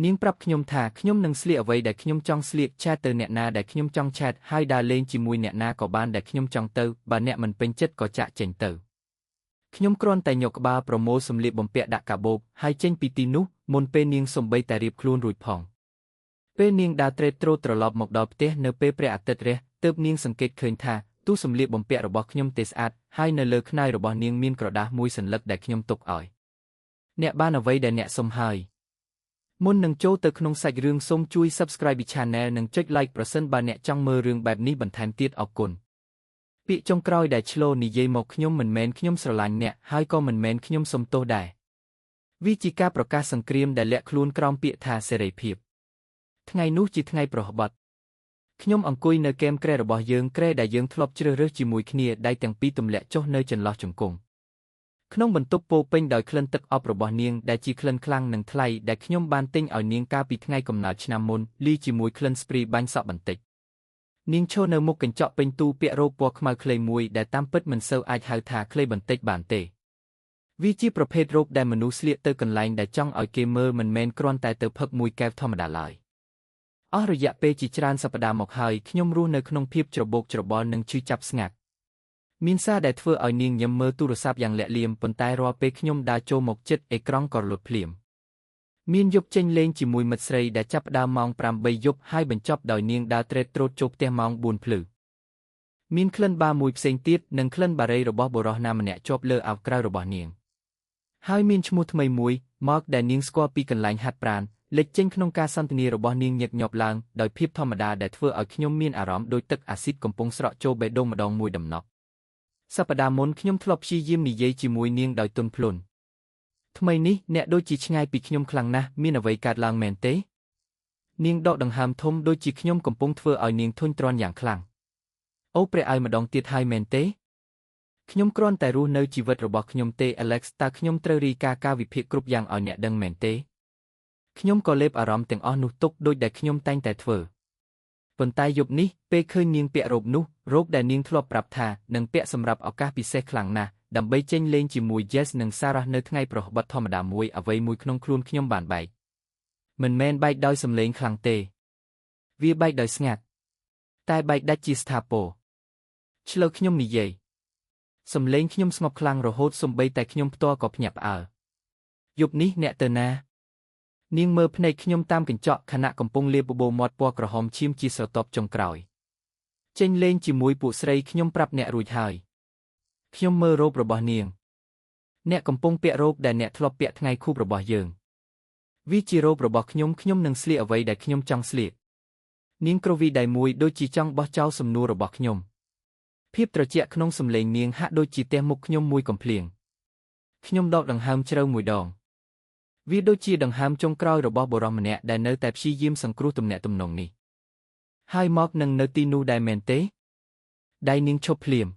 នាងប្រាប់ខ្ញុំថាខ្ញុំនឹងស្លៀកអ្វីដែលខ្ញុំចង់ស្លៀក chat ទៅអ្នកណាដែលខ្ញុំចង់ chat ហើយដើរលេងជាមួយអ្នកណាក៏បានដែលខ្ញុំចង់ទៅបើអ្នកមិនពេញចិត្តក៏ចាកចេញទៅខ្ញុំគ្រាន់តែញក់ក្បាលប្រមូលសម្លៀកបំពាក់ដាក់កាបូបហើយចេញពីទីនោះមុនពេលនាងសំបីតែរៀបខ្លួនរួចផងពេលនាងដើរត្រេតត្រោតត្រឡប់មកដល់ផ្ទះនៅពេលព្រះអាទិត្យរះទើបនាងសង្កេតឃើញថាទូសម្លៀកបំពាក់របស់ខ្ញុំទេស្អាតហើយនៅលើខ្នើយរបស់នាងមានក្រដាសមួយសន្លឹកដែលខ្ញុំទុកឲ្យអ្នកបានអ្វីដែលអ្នកសុំហើយមុននឹងចូលទៅក្នុងសាច់រឿងសូមជួយ Subscribe Channel និងចុច Like ប្រសិនបើអ្នកចង់មើលរឿងបែបនេះបន្ថែមទៀតអរគុណពាក្យចុងក្រោយដែលឆ្លូនិយាយមកខ្ញុំមិនមែនខ្ញុំស្រឡាញ់អ្នកហើយក៏មិនមែនខ្ញុំសុំទោសដែរវាជាការប្រកាសសង្គ្រាមដែលលាក់ខ្លួនក្រោមពាក្យថាសេរីភាពថ្ងៃនោះជាថ្ងៃប្រហបត្តិខ្ញុំអង្គុយនៅគែមគ្រែរបស់យើងគ្រែដែលយើងធ្លាប់ជ្រើសរើសជាមួយគ្នាដៃទាំងពីរទម្លាក់ចុះនៅចន្លោះជង្គង់ក្នុងបន្ទប់ពោពេញដោយក្លិនទឹកអប់របស់នាងដែលជាក្លិនខ្លាំងនិងថ្លៃដែលខ្ញុំបានទិញឲ្យនាងកាលពីថ្ងៃកំណើតឆ្នាំមុនលាយជាមួយក្លិនស្ព្រីបាញ់សក់បន្តិចនាងឈរនៅមុខកញ្ចក់ពេញទូពាក់រ៉ូបពណ៌ខ្មៅខ្លីមួយដែលតាមពិតមិនសូវអាចហៅថាខ្លីបន្តិចបានទេវាជាប្រភេទរ៉ូបដែលមនុស្សស្លៀកទៅកន្លែងដែលចង់ឲ្យគេមើលមិនមែនគ្រាន់តែទៅផឹកមួយកែវធម្មតាឡើយអស់រយៈពេលជាច្រើនសប្តាហ៍មកហើយខ្ញុំរស់នៅក្នុងភាពច្របូកច្របល់និងឈឺចាប់ស្ងាត់មានសារដែលធ្វើឲ្យនាងញឹមមើលទូរស័ព្ទយ៉ាងលាក់លៀមប៉ុន្តែរាល់ពេលខ្ញុំដើរចូលមកជិតអេក្រង់ក៏រលត់ភ្លាមមានយប់ចេញលេងជាមួយមិត្តស្រីដែលចាប់ផ្ដើមម៉ោង8យប់ហើយបញ្ចប់ដោយនាងដើរត្រេតត្រោតចូលផ្ទះម៉ោង4ភ្លឺមានក្លិនបាមួយផ្សេងទៀតនិងក្លិនបារីរបស់បុរសណាម្នាក់ជាប់លើអាវក្រៅរបស់នាងហើយមានឈ្មោះថ្មីមួយមកដែលនាងស្គាល់ពីកន្លែងហាត់ប្រាណលេចចេញក្នុងការសន្ទនារបស់នាងញឹកញាប់ឡើងដោយភាពធម្មតាដែលធ្វើឲ្យខ្ញុំមានអារម្មណ៍ដូចទឹកអាស៊ីតកំពុងស្រក់ចូលបេះដូងម្ដងមួយដំណក់សប្តាហ៍មុនខ្ញុំធ្លាប់ព្យាយាមនិយាយជាមួយនាងដោយទន់ភ្លន់ថ្មីនេះអ្នកដូចជាឆ្ងាយពីខ្ញុំខ្លាំងណាស់មានអ្វីកើតឡើងមែនទេនាងដកដង្ហើមធំដូចជាខ្ញុំកំពុងធ្វើឲ្យនាងធុញទ្រាន់យ៉ាងខ្លាំងអូព្រះឲ្យម្ដងទៀតហើយមែនទេខ្ញុំគ្រាន់តែរស់នៅជីវិតរបស់ខ្ញុំទេ Alex តើខ្ញុំត្រូវរាយការណ៍ការវិភាគគ្រប់យ៉ាងឲ្យអ្នកដឹងមែនទេខ្ញុំក៏លេបអារម្មណ៍ទាំងអស់នោះទុកដូចដែលខ្ញុំតែងតែធ្វើប៉ុន្តែយប់នេះពេលឃើញនាងពាក់រ៉ូបនោះរ៉ូបដែលនាងធ្លាប់ប្រាប់ថានឹងពាក់សម្រាប់ឱកាសពិសេសខ្លាំងណាស់ដើម្បីចេញលេងជាមួយ Jess និង Sarah នៅថ្ងៃប្រហបត្តិធម្មតាមួយអ្វីមួយក្នុងខ្លួនខ្ញុំបានបែកមិនមែនបែកដោយសំឡេងខ្លាំងទេវាបែកដោយស្ងាត់តែបែកដាច់ជាស្ថាពរឆ្លូវខ្ញុំនិយាយសំឡេងខ្ញុំស្ងប់ខ្លាំងរហូតសូម្បីតែខ្ញុំផ្ទាល់ក៏ភ្ញាក់ផ្អើលយប់នេះអ្នកទៅណានាងមើលភ្នែកខ្ញុំតាមកញ្ចក់ខណៈកំពុងលាបបបូរមាត់ពណ៌ក្រហមឈាមជាស្រទាប់ចុងក្រោយចេញលេងជាមួយពួកស្រីខ្ញុំប្រាប់អ្នករួចហើយខ្ញុំមើលរ៉ូបរបស់នាងអ្នកកំពុងពាក់រ៉ូបដែលអ្នកធ្លាប់ពាក់ថ្ងៃខួបរបស់យើងវាជារ៉ូបរបស់ខ្ញុំខ្ញុំនឹងស្លៀកអ្វីដែលខ្ញុំចង់ស្លៀកនាងគ្រវីដៃមួយដូចជាចង់បោះចោលសំណួររបស់ខ្ញុំភាពត្រជាក់ក្នុងសំឡេងនាងហាក់ដូចជាទះមុខខ្ញុំមួយកំភ្លៀងខ្ញុំដកដង្ហើមជ្រៅមួយដងវាដូចជាដង្ហើមចុងក្រោយរបស់បុរសម្នាក់ដែលនៅតែព្យាយាមសង្គ្រោះទំនាក់ទំនងនេះហើយមកនឹងនៅទីនោះដែរមែនទេដៃនាងឈប់ភ្លាម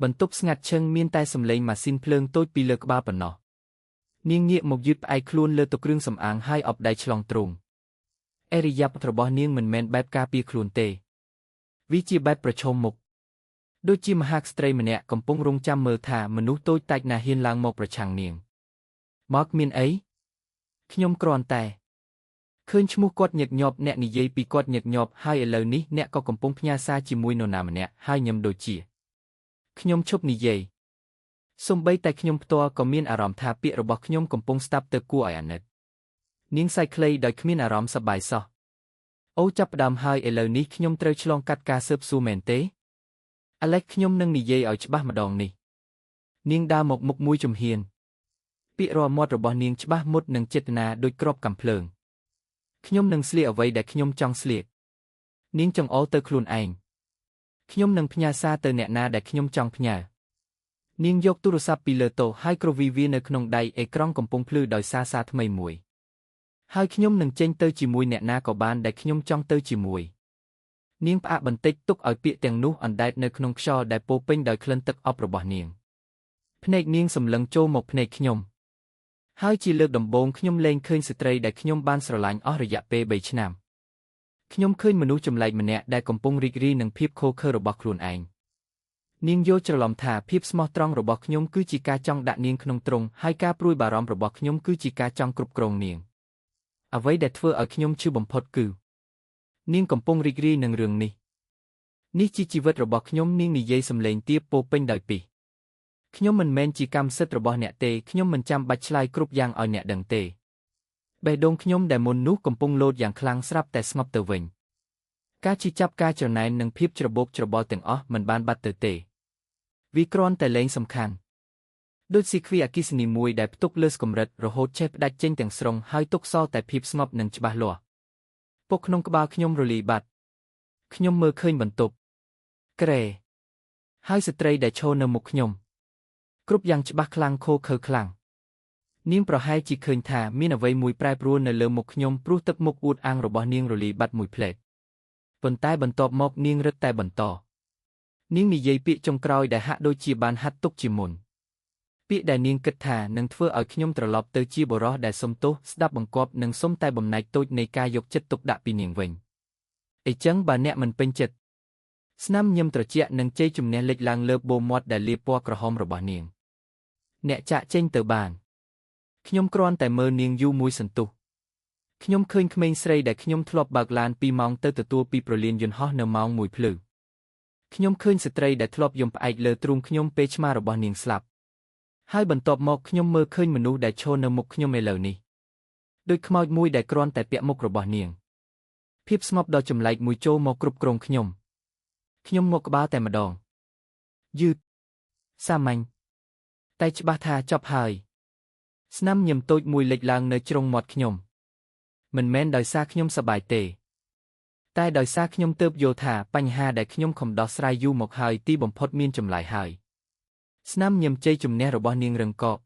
បន្ទប់ស្ងាត់ឈឹងមានតែសំឡេងម៉ាស៊ីនភ្លើងតូចពីលើក្បាលប៉ុណ្ណោះនាងងាកមកយឺតផ្អែកខ្លួនលើតុគ្រឿងសម្អាងហើយអបដៃឆ្លងទ្រូងអរិយាបថរបស់នាងមិនមែនបែបការពារខ្លួនទេវាជាបែបប្រឈមមុខដូចជាមហាក្សត្រីម្នាក់កំពុងរងចាំមើលថាមនុស្សតូចតាចណាហ៊ានឡើងមកប្រឆាំងនាងមកមានអីខ្ញុំគ្រាន់តែឃើញឈ្មោះគាត់ញឹកញាប់អ្នកនិយាយពីគាត់ញឹកញាប់ហើយឥឡូវនេះអ្នកក៏កំពុងផ្ញើសារជាមួយនរណាម្នាក់ហើយញឹមដូចជាខ្ញុំឈប់និយាយសូម្បីតែខ្ញុំផ្ទាល់ក៏មានអារម្មណ៍ថាពាក្យរបស់ខ្ញុំកំពុងស្ដាប់ទៅគួរឲ្យអាណិតនាងសែកខ្លីដោយគ្មានអារម្មណ៍សប្បាយសោះអូចាប់ផ្ដើមហើយឥឡូវនេះខ្ញុំត្រូវឆ្លងកាត់ការស៊ើបសួរមែនទេអាឡិចខ្ញុំនឹងនិយាយឲ្យច្បាស់ម្ដងនេះនាងដើរមកមុខមួយជំហានពាក្យរាល់មាត់របស់នាងច្បាស់មុតនឹងចេតនាដូចគ្រាប់កាំភ្លើងខ្ញុំនឹងស្លៀកអ្វីដែលខ្ញុំចង់ស្លៀកនាងចង្អុលទៅខ្លួនឯងខ្ញុំនឹងផ្ញើសារទៅអ្នកណាដែលខ្ញុំចង់ផ្ញើនាងយកទូរស័ព្ទពីលើតុហើយគ្រវីវានៅក្នុងដៃអេក្រង់កំពុងភ្លឺដោយសារសារថ្មីមួយហើយខ្ញុំនឹងចេញទៅជាមួយអ្នកណាក៏បានដែលខ្ញុំចង់ទៅជាមួយនាងផ្អាកបន្តិចទុកឲ្យពាក្យទាំងនោះអណ្ដែតនៅក្នុងខ្យល់ដែលពោពេញដោយក្លិនទឹកអប់របស់នាងភ្នែកនាងសម្លឹងចូលមកភ្នែកខ្ញុំហើយជាលើកដំបូងខ្ញុំលែងឃើញស្ត្រីដែលខ្ញុំបានស្រឡាញ់អស់រយៈពេល3ឆ្នាំខ្ញុំឃើញមនុស្សចម្លែកម្នាក់ដែលកំពុងរីករាយនឹងភាពឃោរឃៅរបស់ខ្លួនឯងនាងយល់ច្រឡំថាភាពស្មោះត្រង់របស់ខ្ញុំគឺជាការចង់ដាក់នាងក្នុងទ្រុងហើយការព្រួយបារម្ភរបស់ខ្ញុំគឺជាការចង់គ្រប់គ្រងនាង អ្វីដែលធ្វើឲ្យខ្ញុំឈឺបំផុតគឺនាងកំពុងរីករាយនឹងរឿងនេះនេះជាជីវិតរបស់ខ្ញុំនាងនិយាយសំឡេងទាបពោពេញដោយពីខ្ញុំមិនមែនជាកម្មសិទ្ធិរបស់អ្នកទេខ្ញុំមិនចាំបាច់ឆ្លើយគ្រប់យ៉ាងឲ្យអ្នកដឹងទេបេះដូងខ្ញុំដែលមុននោះកំពុងលោតយ៉ាងខ្លាំងស្រាប់តែស្ងប់ទៅវិញការឈឺចាប់ការច្រណែននិងភាពច្របូកច្របល់ទាំងអស់មិនបានបាត់ទៅទេវាគ្រាន់តែលែងសំខាន់ដូចស៊ីគ្វីអគ្គិសនីមួយដែលផ្ទុកលើសកម្រិតរហូតឆេះផ្ដាច់ចេញទាំងស្រុងហើយទុកសល់តែភាពស្ងប់និងច្បាស់លាស់ពុកក្នុងក្បាលខ្ញុំរលាយបាត់ខ្ញុំមើលឃើញបន្ទប់ក្រែហើយស្ត្រីដែលឈរនៅមុខខ្ញុំគ្រប់យ៉ាងច្បាស់ខ្លាំងខូខើខ្លាំងនាងប្រហែលជាឃើញថាមានអ្វីមួយប្រែប្រួលនៅលើមុខខ្ញុំព្រោះទឹកមុខអួតអាងរបស់នាងរលាយបាត់មួយភ្លែតប៉ុន្តែបន្ទាប់មកនាងរឹតតែបន្តនាងនិយាយពាក្យចុងក្រោយដែលហាក់ដូចជាបានហាត់ទុកជាមុនពាក្យដែលនាងគិតថានឹងធ្វើឲ្យខ្ញុំត្រឡប់ទៅជាបុរសដែលសុំទោសស្ដាប់បង្គាប់និងសុំតែបំណែកតូចនៃការយកចិត្តទុកដាក់ពីនាងវិញអីចឹងបើអ្នកមិនពេញចិត្តស្នាមញឹមត្រជាក់និងជ័យជំនះលេចឡើងលើបូមាត់ដែលលាបពណ៌ក្រហមរបស់នាងអ្នកចាក់ចេញទៅបានខ្ញុំគ្រាន់តែមើលនាងយូរមួយសន្ទុះខ្ញុំឃើញក្មេងស្រីដែលខ្ញុំធ្លាប់បើកឡាន2ម៉ោងទៅទទួលពីប្រលានយន្តហោះនៅម៉ោង1ភ្លឺខ្ញុំឃើញស្ត្រីដែលធ្លាប់យំផ្អែកលើទ្រូងខ្ញុំពេលឆ្មារបស់នាងស្លាប់ហើយបន្ទាប់មកខ្ញុំមើលឃើញមនុស្សដែលឈរនៅមុខខ្ញុំឥឡូវនេះដូចខ្មោចមួយដែលគ្រាន់តែពាក់មុខរបស់នាងភាពស្ងប់ដ៏ចម្លែកមួយចូលមកគ្រប់គ្រងខ្ញុំខ្ញុំងក់ក្បាលតែម្ដងយឺតសាមញ្ញតែច្បាស់ថាចប់ហើយស្នាមញឹមតូចមួយលេចឡើងនៅជ្រុងមាត់ខ្ញុំមិនមែនដោយសារខ្ញុំសប្បាយទេតែដោយសារខ្ញុំទើបយល់ថាបញ្ហាដែលខ្ញុំខំដោះស្រាយយូរមកហើយទីបំផុតមានចម្លើយហើយស្នាមញឹមជ័យជំនះរបស់នាងរឹងកក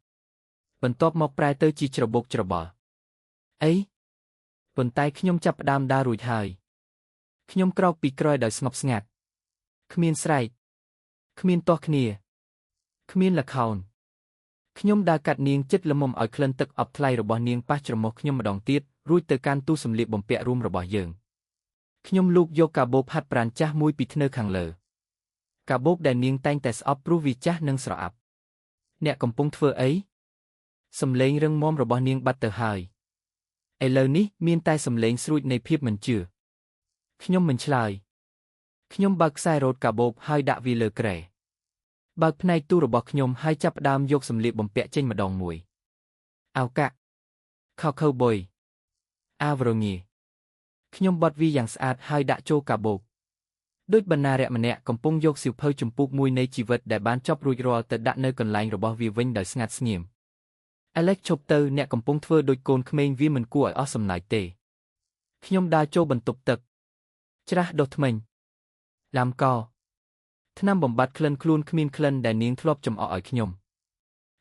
បន្ទាប់មកប្រែទៅជាច្របូកច្របល់អីប៉ុន្តែខ្ញុំចាប់ផ្ដើមដើររួចហើយខ្ញុំក្រោកពីក្រោយដោយស្ងប់ស្ងាត់គ្មានស្រែកគ្មានទាស់គ្នាគ្មានល្ខោនខ្ញុំដើរកាត់នាងចិត្តល្មមឲ្យក្លិនទឹកអប់ថ្លៃរបស់នាងប៉ះច្រមុះខ្ញុំម្ដងទៀតរួចទៅកាន់ទូសម្លៀកបំពាក់រួមរបស់យើងខ្ញុំលូកយកកាបូបហាត់ប្រាណចាស់មួយពីធ្នើខាងលើកាបូបដែលនាងតែងតែស្អប់ព្រោះវាចាស់និងស្រអាប់អ្នកកំពុងធ្វើអីសំឡេងរឹងមាំរបស់នាងបាត់ទៅហើយឥឡូវនេះមានតែសំឡេងស្រួចនៃភាពមិនជឿខ្ញុំមិនឆ្លើយខ្ញុំបើកខ្សែរ៉ូតកាបូបហើយដាក់វាលើគ្រែបើកផ្នែកទូរបស់ខ្ញុំហើយចាប់ផ្ដើមយកសម្លៀកបំពាក់ចេញម្ដងមួយអោកាក់ខោខៅប៊យអាវរងាខ្ញុំបត់វាយ៉ាងស្អាតហើយដាក់ចូលកាបូបដូចបណ្ណារៈម្នាក់កំពុងយកសៀវភៅជំពូកមួយនៃជីវិតដែលបានចប់រួចរាល់ទៅដាក់នៅកន្លែងរបស់វាវិញដោយស្ងាត់ស្ងៀមអាឡិចឈប់ទៅអ្នកកំពុងធ្វើដូចកូនក្មេងវាមិនគួរឲ្យអស់សំណើចទេខ្ញុំដើរចូលបន្ទប់ទឹកច្រាស់ដុសធ្មេញឡាំកថ្នាំបំបត្តិក្លិនខ្លួនគ្មានក្លិនដែលនាងធ្លាប់ចំអកឲ្យខ្ញុំ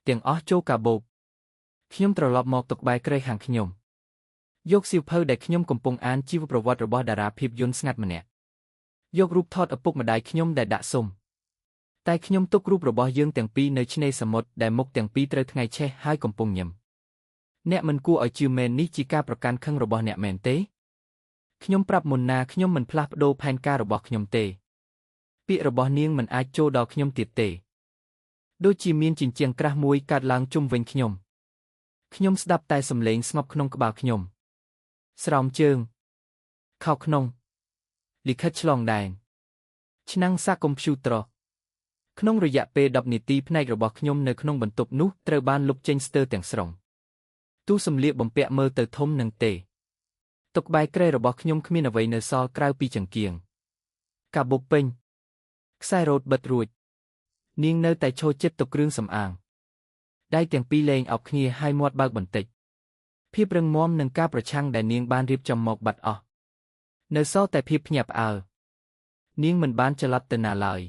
ទាំងអស់ចូលកាបូបខ្ញុំត្រឡប់មកទុកបែរគ្រែខាងខ្ញុំយកសៀវភៅដែលខ្ញុំកំពុងអានជីវប្រវត្តិរបស់តារាភាពយន្តស្ងាត់ម្នាក់យករូបថតឪពុកម្ដាយខ្ញុំដែលដាក់សុំតែខ្ញុំទុករូបរបស់យើងទាំងពីរនៅឆ្នេរសមុទ្រដែលមុខទាំងពីរត្រូវថ្ងៃឆេះហើយកំពុងញឹមអ្នកមិនគួរឲ្យជឿមែននេះជាការប្រកាន់ខឹងរបស់អ្នកមែនទេខ្ញុំប្រាប់មុនណាខ្ញុំមិនផ្លាស់ប្ដូរផែនការរបស់ខ្ញុំទេពាក្យរបស់នាងមិនអាចចូលដល់ខ្ញុំទៀតទេដូចជាមានជញ្ជាំងក្រាស់មួយកើតឡើងជុំវិញខ្ញុំខ្ញុំស្ដាប់តែសំឡេងស្ងប់ក្នុងក្បាលខ្ញុំស្រោមជើងខោក្នុងលិខិតឆ្លងដែនឆ្នាំងសាកកុំព្យូទ័រក្នុងរយៈពេល10នាទីផ្នែករបស់ខ្ញុំនៅក្នុងបន្ទប់នោះត្រូវបានលុបចេញស្ទើរទាំងស្រុងទូសម្លៀកបំពាក់មើលទៅធំនឹងទេតុក្បែរគ្រែរបស់ខ្ញុំគ្មានអ្វីនៅសល់ក្រៅពីចង្គៀងកាបូបពេញខ្សែរ៉ូតបិទរួចនាងនៅតែឈរជិតទៅគ្រឿងសម្អាងដៃទាំងពីរលែងអោបគ្នាហើយមាត់បើកបន្តិចភាពរឹងមាំនិងការប្រឆាំងដែលនាងបានរៀបចំមកបាត់អស់នៅសល់តែភាពភ្ញាក់ផ្អើលនាងមិនបានច្រឡំទៅណាឡើយ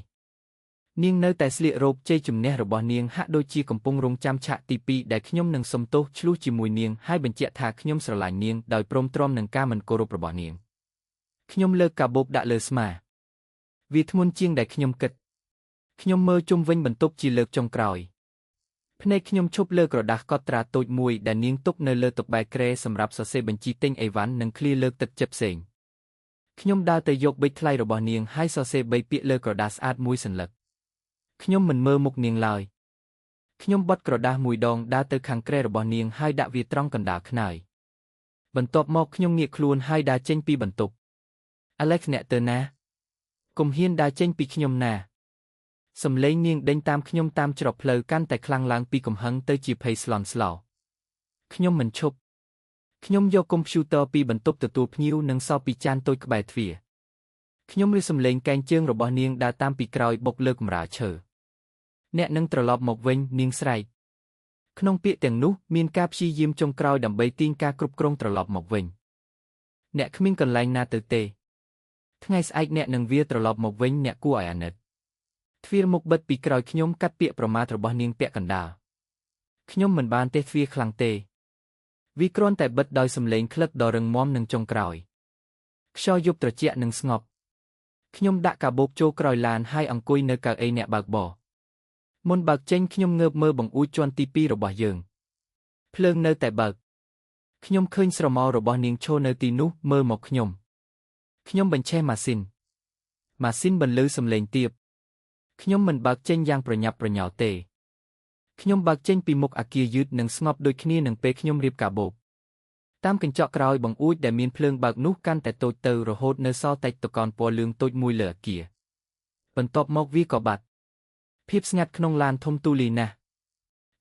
នាងនៅតែស្លៀករ៉ូបជ័យជំនះរបស់នាងហាក់ដូចជាកំពុងរងចាំឆាកទី2ដែលខ្ញុំនឹងសុំទោសឆ្លោះជាមួយនាងហើយបញ្ជាក់ថាខ្ញុំស្រឡាញ់នាងដោយព្រមទ្រាំនឹងការមិនគោរពរបស់នាងខ្ញុំលើកកាបូបដាក់លើស្មាវាធ្ងន់ជាងដែលខ្ញុំគិតខ្ញុំមើលជុំវិញបន្ទប់ជាលើកចុងក្រោយភ្នែកខ្ញុំឈប់លើក្រដាសកត់ត្រាតូចមួយដែលនាងទុកនៅលើតុបែរគ្រែសម្រាប់សរសេរបញ្ជីទិញអីវ៉ាន់និងឃ្លាលើកទឹកចិត្តផ្សេងខ្ញុំដើរទៅយកប៊ិចថ្លៃរបស់នាងហើយសរសេរ3ពាក្យលើក្រដាសស្អាតមួយសន្លឹកខ្ញុំមិនមើលមុខនាងឡើយខ្ញុំបត់ក្រដាសមួយដងដើរទៅខាងគ្រែរបស់នាងហើយដាក់វាត្រង់កណ្ដាលខ្នើយ បន្ទាប់មកខ្ញុំងាកខ្លួនហើយដើរចេញពីបន្ទប់ Alex អ្នកទៅណាកុំហ៊ានដើរចេញពីខ្ញុំណាសំឡេងនាងដេញតាមខ្ញុំតាមច្រកផ្លូវកាន់តែខ្លាំងឡើងពីកំហឹងទៅជាភ័យស្លន់ស្លោខ្ញុំមិនឈប់ខ្ញុំយកកុំព្យូទ័រពីបន្ទប់ទទួលភ្ញៀវនិងសោពីចានតូចក្បែរទ្វារខ្ញុំឮសំឡេងកែងជើងរបស់នាងដើរតាមពីក្រោយបុកលើកម្រាលឈើអ្នកនឹងត្រឡប់មកវិញនាងស្រែកក្នុងពាក្យទាំងនោះមានការព្យាយាមចុងក្រោយដើម្បីទាញការគ្រប់គ្រងត្រឡប់មកវិញអ្នកគ្មានកន្លែងណាទៅទេថ្ងៃស្អែកអ្នកនឹងវាត្រឡប់មកវិញអ្នកគួរឲ្យអាណិតទ្វារមុខបិទពីក្រោយខ្ញុំកាត់ពាក្យប្រមាថរបស់នាងពាក់កណ្ដាលខ្ញុំមិនបានទេទ្វារខ្លាំងទេវាគ្រាន់តែបិទដោយសំឡេងក្លឹកដ៏រឹងមាំនិងចុងក្រោយខ្យល់យប់ត្រជាក់និងស្ងប់ខ្ញុំដាក់កាបូបចូលក្រោយឡានហើយអង្គុយនៅកៅអីអ្នកបើកបរមុនបើកចេញខ្ញុំងើបមើលបង្អួចជាន់ទី2របស់យើងភ្លើងនៅតែបើកខ្ញុំឃើញស្រមោលរបស់នាងឈរនៅទីនោះមើលមកខ្ញុំខ្ញុំបញ្ឆេះម៉ាស៊ីនបន្លឺសំឡេងទាបខ្ញុំមិនបើកចេញយ៉ាងប្រញាប់ប្រញាល់ទេខ្ញុំបើកចេញពីមុខអគារយឺតនិងស្ងប់ដូចគ្នានឹងពេលខ្ញុំរៀបកាបូបតាមកញ្ចក់ក្រោយបង្អួចដែលមានភ្លើងបើកនោះកាន់តែតូចទៅរហូតនៅសល់តែតកនពណ៌លឿងតូចមួយលើអគារបន្ទាប់មកវាក៏បាត់ភាពស្ងាត់ក្នុងឡានធំទូលាយណាស់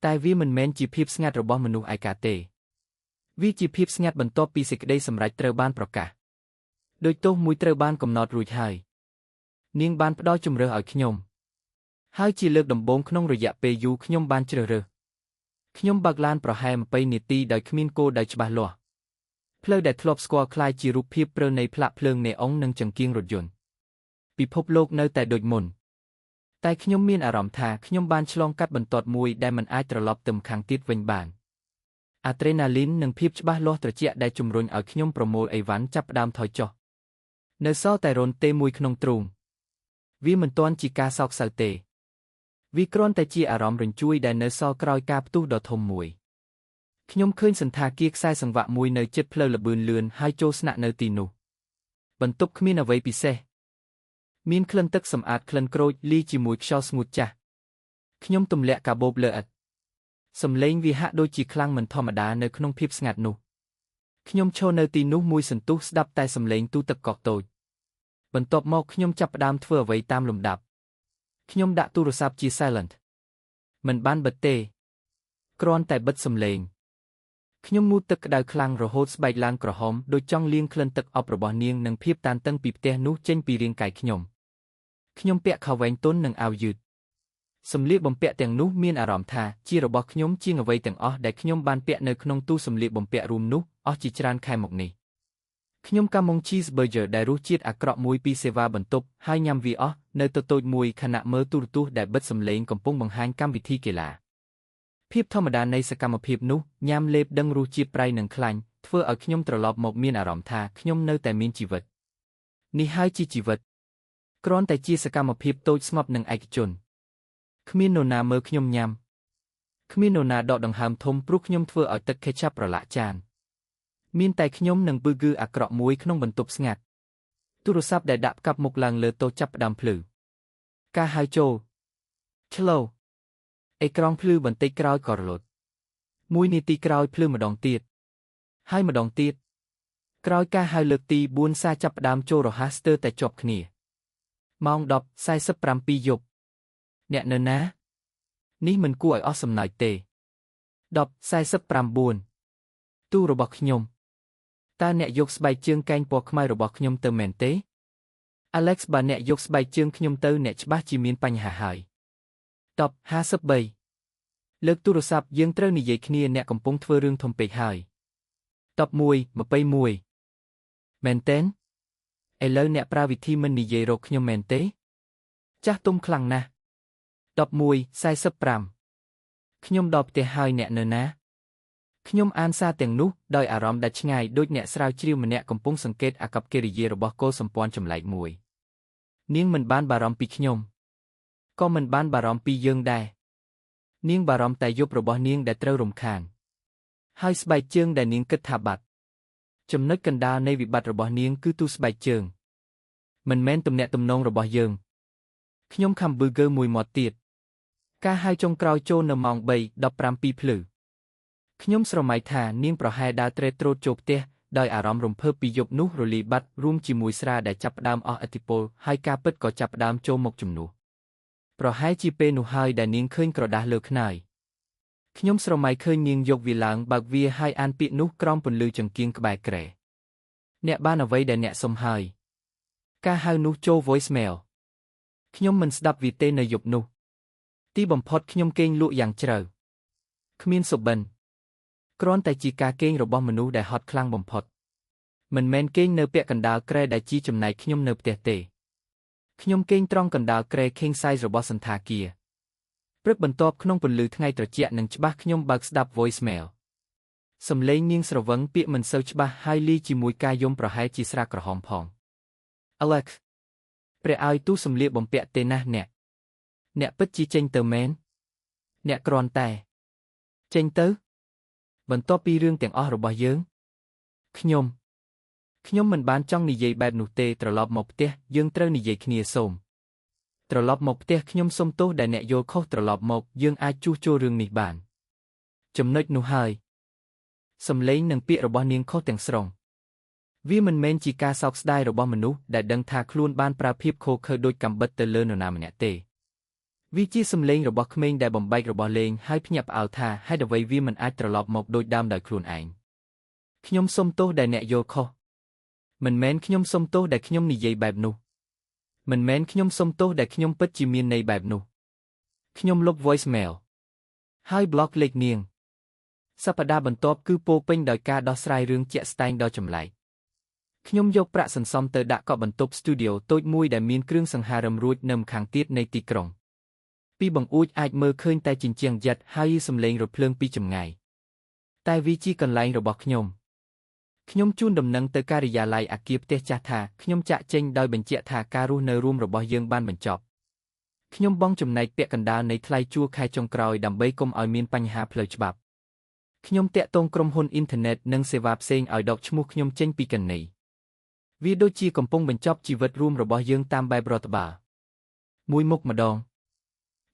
តែវាមិនមែនជាភាពស្ងាត់របស់មនុស្សឯកាទេវាជាភាពស្ងាត់បន្ទាប់ពីសេចក្តីសម្រេចត្រូវបានប្រកាសដោយទោសមួយត្រូវបានកំណត់រួចហើយនាងបានផ្ដល់ជំរើសឲ្យខ្ញុំហើយជាលើកដំបូងក្នុងរយៈពេលយូរខ្ញុំបានជ្រើសរើសខ្ញុំបើកឡានប្រហែល20នាទីដោយគ្មានគោលដៅច្បាស់លាស់ផ្លូវដែលធ្លាប់ស្គាល់ក្លាយជារូបភាពព្រើនៃផ្លាកភ្លើងនេអុងនិងចង្គៀងរថយន្តពិភពលោកនៅតែដូចមុនតែខ្ញុំមានអារម្មណ៍ថាខ្ញុំបានឆ្លងកាត់បន្ទាត់មួយដែលមិនអាចត្រឡប់ទៅម្ខាងទៀតវិញបានអាដ្រេណាលីននិងភាពច្បាស់លាស់ត្រជាក់ដែលជំរុញឲ្យខ្ញុំប្រមូលអីវ៉ាន់ចាប់ផ្ដើមថយចុះនៅសល់តែរន្ធទេមួយក្នុងទ្រូងវាមិនទាន់ជាការសោកសៅទេវាគ្រាន់តែជាអារម្មណ៍រញ្ជួយដែលនៅសល់ក្រោយការផ្ទុះដ៏ធំមួយខ្ញុំឃើញសណ្ឋាគារខ្សែសង្វាក់មួយនៅជិតផ្លូវល្បឿនលឿនហើយចូលស្នាក់នៅទីនោះបន្ទប់គ្មានអ្វីពិសេសមានក្លិនទឹកសម្អាតក្លិនក្រូចលាយជាមួយខ្យល់ស្ងួតចាស់ខ្ញុំទម្លាក់កាបូបលើឥដ្ឋសំឡេងវាហាក់ដូចជាខ្លាំងមិនធម្មតានៅក្នុងភាពស្ងាត់នោះខ្ញុំឈរនៅទីនោះមួយសន្ទុះស្ដាប់តែសំឡេងទូទឹកកកតូចបន្ទាប់មកខ្ញុំចាប់ផ្ដើមធ្វើអ្វីតាមលំដាប់ខ្ញុំដាក់ទូរស័ព្ទជា silent មិនបានបិទទេគ្រាន់តែបិទសំឡេងខ្ញុំងូតទឹកក្តៅខ្លាំងរហូតស្បែកឡើងក្រហមដូចចង់លាងក្លិនទឹកអប់របស់នាងនិងភាពតានតឹងពីផ្ទះនោះចេញពីរាងកាយខ្ញុំខ្ញុំពាក់ខោវែងទន់និងអាវយឺតសម្លៀកបំពាក់ទាំងនោះមានអារម្មណ៍ថាជារបស់ខ្ញុំជាងអ្វីទាំងអស់ដែលខ្ញុំបានពាក់នៅក្នុងទូសម្លៀកបំពាក់រួមនោះអស់ជាច្រើនខែមកនេះខ្ញុំកាមុង cheeseburger ដែលរសជាតិអាក្រក់មួយពីសេវាបន្ទប់ហើយញ៉ាំវាអស់នៅតូចមួយខណៈមើលទូរទស្សន៍ដែលបិទសំឡេងកំពុងបង្ហាញកម្មវិធីកីឡាភាពធម្មតានៃសកម្មភាពនោះញ៉ាំលេបដឹងរសជាតិប្រៃនិងខ្លាញ់ធ្វើឲ្យខ្ញុំត្រឡប់មកមានអារម្មណ៍ថាខ្ញុំនៅតែមានជីវិតនេះហើយជាជីវិតគ្រាន់តែជាសកម្មភាពតូចស្ងប់និងឯកជនគ្មាននរណាមើលខ្ញុំញ៉ាំគ្មាននរណាដកដង្ហើមធំព្រោះខ្ញុំធ្វើឲ្យទឹកខេឆាប់ប្រឡាក់ចានមានតែខ្ញុំនិងប៊ឺហ្គឺអាក្រក់មួយក្នុងបន្ទប់ស្ងាត់ទូរស័ព្ទដែលដាក់ផ្កាប់មុខឡើងលើតូចាប់ផ្ដើមភ្លឺការហៅចូលឆ្លូអេក្រង់ភ្លឺបន្តិចក្រោយក៏រលត់មួយនាទីក្រោយភ្លឺម្ដងទៀតហើយម្ដងទៀតក្រោយការហៅលើកទី4សារចាប់ផ្ដើមចូលរហ័សស្ទើរតែជាប់គ្នាម៉ោង 10:47 យប់អ្នកនៅណានេះមិនគួរឲ្យអស់សំណើចទេ 10:49 ទូរបស់ខ្ញុំតើអ្នកយកស្បែកជើងកែងពណ៌ខ្មៅរបស់ខ្ញុំទៅមែនទេ Alex បើអ្នកយកស្បែកជើងខ្ញុំទៅអ្នកច្បាស់ជាមានបញ្ហាហើយ 10:53 លើកទូរស័ព្ទយើងត្រូវនិយាយគ្នាអ្នកកំពុងធ្វើរឿងធំពេកហើយ 11:21 មែនទេឥឡូវអ្នកប្រើវិធីមិននិយាយរកខ្ញុំមែនទេចាស់ទុំខ្លាំងណាស់ 11:45 ខ្ញុំដល់ផ្ទះហើយអ្នកនៅណាខ្ញុំអានសារទាំងនោះដោយអារម្មណ៍ដាច់ឆ្ងាយដូចអ្នកស្រាវជ្រាវម្នាក់កំពុងសង្កេតអាកប្បកិរិយារបស់កុលសម្ព័ន្ធចម្លែកមួយនាងមិនបានបារម្ភពីខ្ញុំក៏មិនបានបារម្ភពីយើងដែរនាងបារម្ភតែយប់របស់នាងដែលត្រូវរំខានហើយស្បែកជើងដែលនាងគិតថាបាត់ចំណុចកណ្ដាលនៃវិបត្តិរបស់នាងគឺទូស្បែកជើងមិនមែនទំនាក់ទំនងរបស់យើងខ្ញុំខាំប៊ឺហ្គឺមួយមាត់ទៀតការហៅចុងក្រោយចូលនៅម៉ោង 3:17 ភ្លឺខ្ញុំស្រមៃថានាងប្រហែលដើរទ្រេតទ្រោតចូលផ្ទះ ដោយអារម្មណ៍រំភើបពីយប់នោះរលាយបាត់រួមជាមួយស្រាដែលចាប់ផ្ដើមអស់ឥទ្ធិពលហើយការពិតក៏ចាប់ផ្ដើមចូលមកជំនួសប្រហែលជាពេលនោះហើយដែលនាងឃើញក្រដាសលើខ្នើយខ្ញុំស្រមៃឃើញនាងយកវាឡើងបើកវាហើយអានពាក្យនោះក្រោមពន្លឺចង្គៀងក្បែរគ្រែអ្នកបានអ្វីដែលអ្នកសុំហើយការហៅនោះចូល voicemail ខ្ញុំមិនស្ដាប់វាទេនៅយប់នោះទីបំផុតខ្ញុំគេងលក់យ៉ាងជ្រៅគ្មានសុបិនគ្រាន់តែជាការគេងរបស់មនុស្សដែលហត់ខ្លាំងបំផុតមិនមែនគេងនៅពាក់កណ្ដាលគ្រែដែលជាចំណែកខ្ញុំនៅផ្ទះទេខ្ញុំគេងត្រង់កណ្ដាលគ្រែ king size របស់សណ្ឋាគារព្រឹកបន្ទាប់ក្នុងពន្លឺថ្ងៃត្រជាក់និងច្បាស់ខ្ញុំបើកស្ដាប់ voicemail សំឡេងនាងស្រវឹងពាក្យមិនសូវច្បាស់ហើយលាយជាមួយការយំប្រហែលជាស្រាក្រហមផង Alex ព្រះឲ្យទូសម្លៀកបំពាក់ទេណាស់អ្នកអ្នកពិតជាចេញទៅមែនអ្នកគ្រាន់តែចេញទៅបន្ទាប់ពីរឿងទាំងអស់របស់យើងខ្ញុំមិនបានចង់និយាយបែបនោះទេត្រឡប់មកផ្ទះយើងត្រូវនិយាយគ្នាសូមត្រឡប់មកផ្ទះខ្ញុំសូមទោសដែលអ្នកយល់ខុសត្រឡប់មកយើងអាចជួសជុលរឿងនេះបានចំណុចនោះហើយសំឡេងនិងពាក្យរបស់នាងខុសទាំងស្រុងវាមិនមែនជាការសោកស្ដាយរបស់មនុស្សដែលដឹងថាខ្លួនបានប្រើភាពឃោរឃៅដូចកាំបិតទៅលើនរណាម្នាក់ទេវាជាសំឡេងរបស់ក្មេងដែលបំបែករបស់លេងហើយភ្ញាក់ផ្អើលថាហេតុអ្វីវាមិនអាចត្រឡប់មកដូចដើមដោយខ្លួនឯងខ្ញុំសូមទោសដែលអ្នកយល់ខុសមិនមែនខ្ញុំសូមទោសដែលខ្ញុំនិយាយបែបនោះមិនមែនខ្ញុំសូមទោសដែលខ្ញុំពិតជាមានន័យបែបនោះខ្ញុំលុប voicemail ហើយ block លេខនាងសប្តាហ៍បន្ទាប់គឺពោពេញដោយការដោះស្រាយរឿងជាក់ស្ដែងដ៏ចម្លែកខ្ញុំយកប្រាក់សន្សំទៅដាក់កក់បន្ទប់ស្ទូឌីយោតូចមួយដែលមានគ្រឿងសង្ហារឹមរួចនៅម្ខាងទៀតនៃទីក្រុងពីបង្អួចអាចមើលឃើញតែជញ្ជាំងយិត្តហើយសំឡេងរថភ្លើងពីចម្ងាយតែវាជាកន្លែងរបស់ខ្ញុំខ្ញុំជូនដំណឹងទៅការិយាល័យអគារផ្ទះចាស់ថាខ្ញុំចាក់ចេញដោយបញ្ជាក់ថាការរស់នៅរួមរបស់យើងបានបញ្ចប់ខ្ញុំបង់ចំណែកពាក់កណ្ដាលនៃថ្លៃជួលខែចុងក្រោយដើម្បីកុំឲ្យមានបញ្ហាផ្លូវច្បាប់ខ្ញុំតាក់ទងក្រុមហ៊ុនអ៊ីនធឺណិតនិងសេវាផ្សេងឲ្យដកឈ្មោះខ្ញុំចេញពីគណនីវាដូចជាកំពុងបញ្ចប់ជីវិតរួមរបស់យើងតាមបែបរដ្ឋបាលមួយមុខម្ដង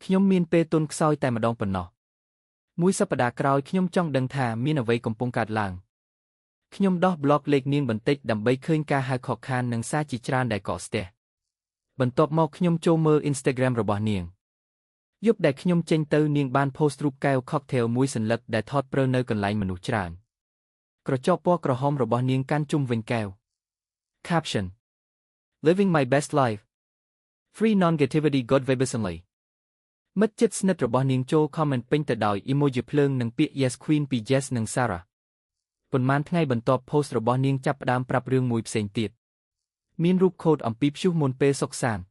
ខ្ញុំមានពេលទន់ខ្សោយតែម្ដងប៉ុណ្ណោះមួយសប្តាហ៍ក្រោយខ្ញុំចង់ដឹងថាមានអ្វីកំពុងកើតឡើងខ្ញុំដោះប្លុកលេខនាងបន្តិចដើម្បីឃើញការហៅខកខាននិងសារជាច្រើនដែលកកស្ទះបន្ទាប់មកខ្ញុំចូលមើល Instagram របស់នាងយប់ដែលខ្ញុំចេញទៅនាងបាន post រូបកែវ cocktail មួយសន្លឹកដែលថតព្រើនៅកន្លែងមនុស្សច្រើនក្រចកពណ៌ក្រហមរបស់នាងកាន់ជុំវិញកែវ Caption Living my best life Free non-negativity God vibes only មិត្តជិតស្និទ្ធរបស់នាងចូល comment ពេញទៅដោយ emoji ភ្លើងនិងពាក្យ Yes Queen ពី Jess និង Sarah ប៉ុន្មានថ្ងៃបន្ទាប់ post របស់នាងចាប់ផ្ដើមប្រាប់រឿងមួយផ្សេងទៀតមានរូបខូតអំពីព្យុះមុនពេលសុខសាន្ត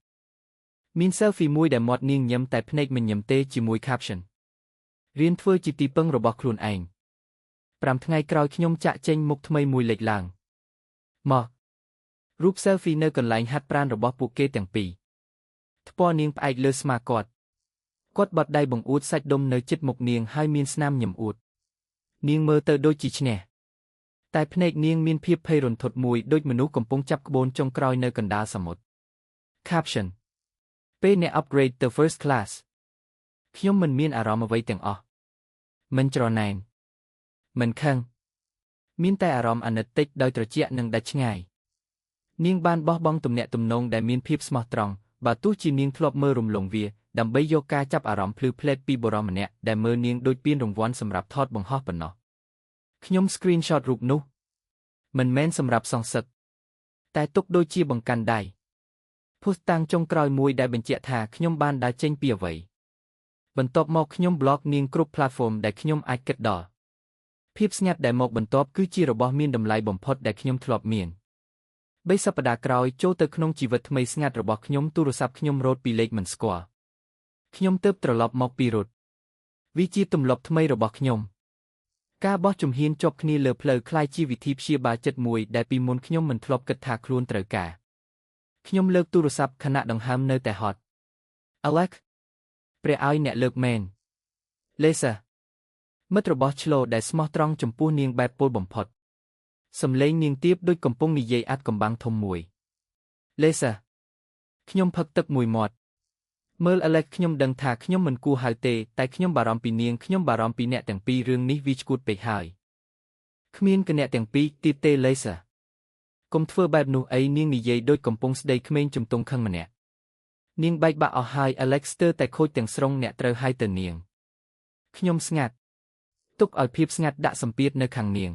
មាន selfie មួយដែលមាត់នាងញឹមតែភ្នែកមិនញឹមទេជាមួយ caption រៀនធ្វើជាទីពឹងរបស់ខ្លួនឯង5ថ្ងៃក្រោយខ្ញុំចាក់ចេញមុខថ្មីមួយលេចឡើងមករូប selfie នៅកន្លែងហាត់ប្រាណរបស់ពួកគេទាំងពីរថ្ពាល់នាងផ្អែកលើស្មាគាត់គាត់បត់ដៃបង្អួតសាច់ដុំនៅជិតមុខនាងហើយមានស្នាមញឹមអួតនាងមើលទៅដូចជាឈ្នះតែភ្នែកនាងមានភាពភ័យរន្ធត់មួយដូចមនុស្សកំពុងចាប់ក្បូនចុងក្រោយនៅកណ្ដាលសមុទ្រ Caption ពេលអ្នក upgrade ទៅ first class ខ្ញុំមិនមានអារម្មណ៍អ្វីទាំងអស់មិនច្រណែនមិនខឹងមានតែអារម្មណ៍អាណិតតិចដោយត្រជាក់និងដាច់ឆ្ងាយនាងបានបោះបង់ទំនាក់ទំនងដែលមានភាពស្មោះត្រង់បើទោះជានាងធ្លាប់មើលរំលងវាដើម្បីយកការចាប់អារម្មណ៍ភ្លឺផ្លែតពីបុរសម្នាក់ដែលមើលនាងដូចពានរង្វាន់សម្រាប់ថតបង្ហោះប៉ុណ្ណោះខ្ញុំ screenshot រូបនោះមិនមែនសម្រាប់សងសឹកតែទុកដូចជាបង្កាន់ដៃភស្តុតាងចុងក្រោយមួយដែលបញ្ជាក់ថាខ្ញុំបានដើរចេញពីអ្វីបន្ទាប់មកខ្ញុំ block នាងគ្រប់ platform ដែលខ្ញុំអាចគិតដល់ភាពស្ងាត់ដែលមកបន្ទាប់គឺជារបស់មានតម្លៃបំផុតដែលខ្ញុំធ្លាប់មានបីសប្តាហ៍ក្រោយចូលទៅក្នុងជីវិតថ្មីស្ងាត់របស់ខ្ញុំទូរស័ព្ទខ្ញុំរត់ពីលេខមិនស្គាល់ខ្ញុំទើបត្រឡប់មកពីរត់វាជាទម្លាប់ថ្មីរបស់ខ្ញុំការបោះជំហានជាប់គ្នាលើផ្លូវក្លាយជាវិធីព្យាបាលចិត្តមួយដែលពីមុនខ្ញុំមិនធ្លាប់គិតថាខ្លួនត្រូវការខ្ញុំលើកទូរស័ព្ទខណៈដង្ហើមនៅតែហត់ Alex ព្រះឲ្យអ្នកលើកមែន Lisa មិត្តរបស់ឆ្លូដែលស្មោះត្រង់ចំពោះនាងបែបពលបំផុតសំឡេងនាងទាបដូចកំពុងនិយាយអាត់កំបាំងធំមួយ Lisa ខ្ញុំផឹកទឹកមួយមាត់មើល Alex ខ្ញុំដឹងថាខ្ញុំមិនគួរហៅទេតែខ្ញុំបារម្ភពីនាងខ្ញុំបារម្ភពីអ្នកទាំងពីររឿងនេះវាឈួតពេកហើយ គ្មានគណៈទាំងពីរទៀតទេលេសាកុំធ្វើបែបនោះអីនាងនិយាយដូចកំពុងស្ដីក្មេងជំទង់ខឹងម្នាក់នាងបែកបាក់អស់ហើយ Alex ស្ទើរតែខូចទាំងស្រុងអ្នកត្រូវឲ្យទៅនាងខ្ញុំស្ងាត់ទុកឲ្យភាពស្ងាត់ដាក់សម្ពាធនៅខាងនាង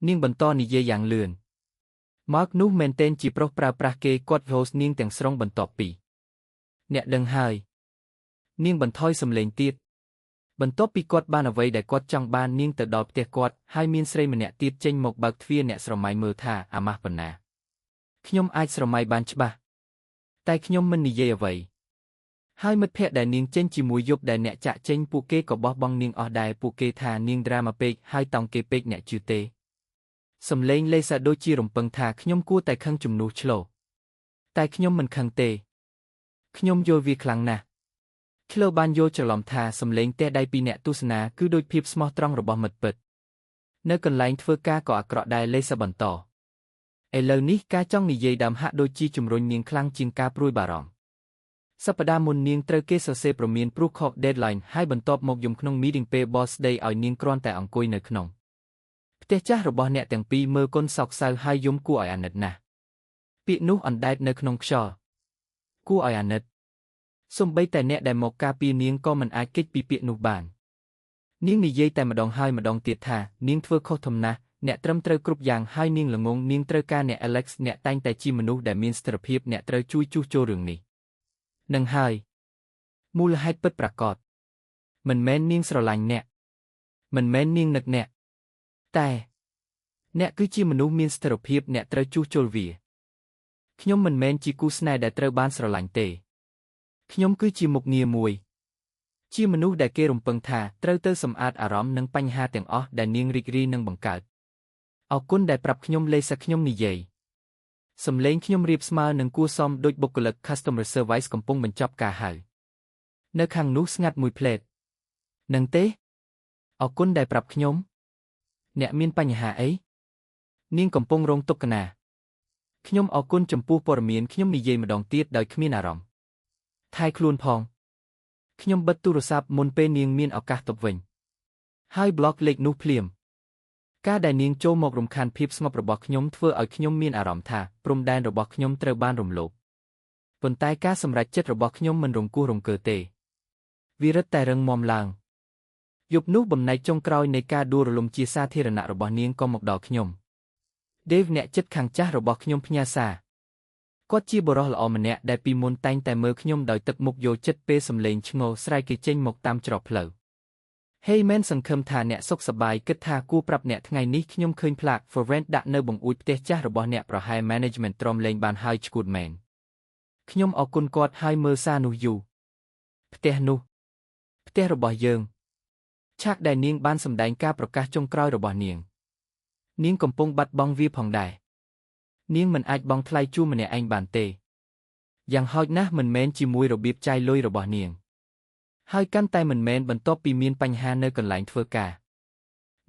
នាងបន្តនិយាយយ៉ាងលឿន Mark នោះមែនទែនជាប្រុសប្រើប្រាស់គេគាត់ host នាងទាំងស្រុងបន្ទាប់ពីអ្នកដឹងហើយនាងបន្ថយសំឡេងទៀតបន្ទាប់ពីគាត់បានអ្វីដែលគាត់ចង់បាននាងទៅដល់ផ្ទះគាត់ហើយមានស្រីម្នាក់ទៀតចេញមកបើកទ្វារអ្នកស្រមៃមើលថាអាម៉ាស់ប៉ុណ្ណាខ្ញុំអាចស្រមៃបានច្បាស់តែខ្ញុំមិននិយាយអ្វីហើយមិត្តភ័ក្តិដែលនាងចេញជាមួយយប់ដែលអ្នកចាក់ចេញពួកគេក៏បោះបង់នាងអស់ដែរពួកគេថានាងដ្រាម៉ាពេកហើយតោងគេពេកអ្នកជឿទេសំឡេងលេសាដូចជារំពឹងថាខ្ញុំគួរតែខឹងជំនួសឆ្លោតែខ្ញុំមិនខឹងទេខ្ញុំយល់វាខ្លាំងណាស់ឆ្លោបានយល់ច្រឡំថាសំឡេងទះដៃពីអ្នកទស្សនាគឺដូចភាពស្មោះត្រង់របស់មិត្តពិតនៅកន្លែងធ្វើការក៏អាក្រក់ដែរលេសាបន្តឥឡូវនេះការចង់និយាយដើមហាក់ដូចជាជំរុញនាងខ្លាំងជាងការព្រួយបារម្ភសប្តាហ៍មុននាងត្រូវគេសរសេរព្រមានព្រោះខក deadline ហើយបន្ទាប់មកយំក្នុង meeting ពេល boss ស្ដីឲ្យនាងគ្រាន់តែអង្គុយនៅក្នុងផ្ទះចាស់របស់អ្នកទាំងពីរមើលកូនសោកសៅហើយយំគួរឲ្យអាណិតណាស់ពាក្យនោះអណ្ដែតនៅក្នុងខ្យល់គួរឲ្យអាណិតសូម្បីតែអ្នកដែលមកការពារនាងក៏មិនអាចគេចពីពាក្យនោះបាននាងនិយាយតែម្ដងហើយម្ដងទៀតថានាងធ្វើខុសធំណាស់អ្នកត្រឹមត្រូវគ្រប់យ៉ាងហើយនាងល្ងងនាងត្រូវការអ្នក Alex អ្នកតែងតែជាមនុស្សដែលមានស្ថិរភាពអ្នកត្រូវជួយជួសជុលរឿងនេះនឹងហើយមូលហេតុពិតប្រាកដមិនមែននាងស្រឡាញ់អ្នកមិនមែននាងនឹកអ្នកតែអ្នកគឺជាមនុស្សមានស្ថិរភាពអ្នកត្រូវជួសជុលវាខ្ញុំមិនមែនជាគូស្នេហ៍ដែលត្រូវបានស្រឡាញ់ទេខ្ញុំគឺជាមុខងារមួយជាមនុស្សដែលគេរំពឹងថាត្រូវទៅសម្អាតអារម្មណ៍និងបញ្ហាទាំងអស់ដែលនាងរីករាយនឹងបង្កើតអរគុណដែលប្រាប់ខ្ញុំលេសាខ្ញុំនិយាយសំឡេងខ្ញុំរៀបស្មើនឹងគួរសមដូចបុគ្គលិក Customer Service កំពុងបញ្ចប់ការហៅនៅខាងនោះស្ងាត់មួយភ្លែតនឹងទេអរគុណដែលប្រាប់ខ្ញុំអ្នកមានបញ្ហាអីនាងកំពុងរងទុក្ខណាខ្ញុំអរគុណចំពោះព័ត៌មានខ្ញុំនិយាយម្ដងទៀតដោយគ្មានអារម្មណ៍ថែខ្លួនផងខ្ញុំបិទទូរស័ព្ទមុនពេលនាងមានឱកាសទប់វិញហើយប្លុកលេខនោះភ្លាមការដែលនាងចូលមករំខានភាពស្ងប់របស់ខ្ញុំធ្វើឲ្យខ្ញុំមានអារម្មណ៍ថាព្រំដែនរបស់ខ្ញុំត្រូវបានរំលោភប៉ុន្តែការសម្រេចចិត្តរបស់ខ្ញុំមិនរង្គោះរង្គើទេវារឹតតែរឹងមាំឡើងយប់នោះបំណែកចុងក្រោយនៃការដួលរលំជាសាធារណៈរបស់នាងក៏មកដល់ខ្ញុំ Dave អ្នកចិត្តខាងចាស់របស់ខ្ញុំផ្ញើសារគាត់ជាបុរសល្អម្នាក់ដែលពីមុនតែងតែមើលខ្ញុំដោយទឹកមុខយល់ចិត្តពេលសំឡេងឈ្ងោស្រែកគេចេញមកតាមច្រកផ្លូវ Hey man សង្ឃឹមថាអ្នកសុខសប្បាយគិតថាគួរប្រាប់អ្នកថ្ងៃនេះខ្ញុំឃើញផ្លាក for rent ដាក់នៅបង្អួចផ្ទះចាស់របស់អ្នកប្រហែល management ទ្រាំលេងបានហើយឈួតមែនខ្ញុំអរគុណគាត់ហើយមើលសារនោះយូរផ្ទះនោះផ្ទះរបស់យើងឆាកដែលនាងបានសម្ដែងការប្រកាសចុងក្រោយរបស់នាងនាងកំពុងបាត់បង់វាផងដែរនាងមិនអាចបង់ថ្លៃជួលម្នាក់ឯងបានទេយ៉ាងហោចណាស់មិនមែនជាមួយរបៀបចាយលុយរបស់នាងហើយកាន់តែមិនមែនបន្ទាប់ពីមានបញ្ហានៅកន្លែងធ្វើការ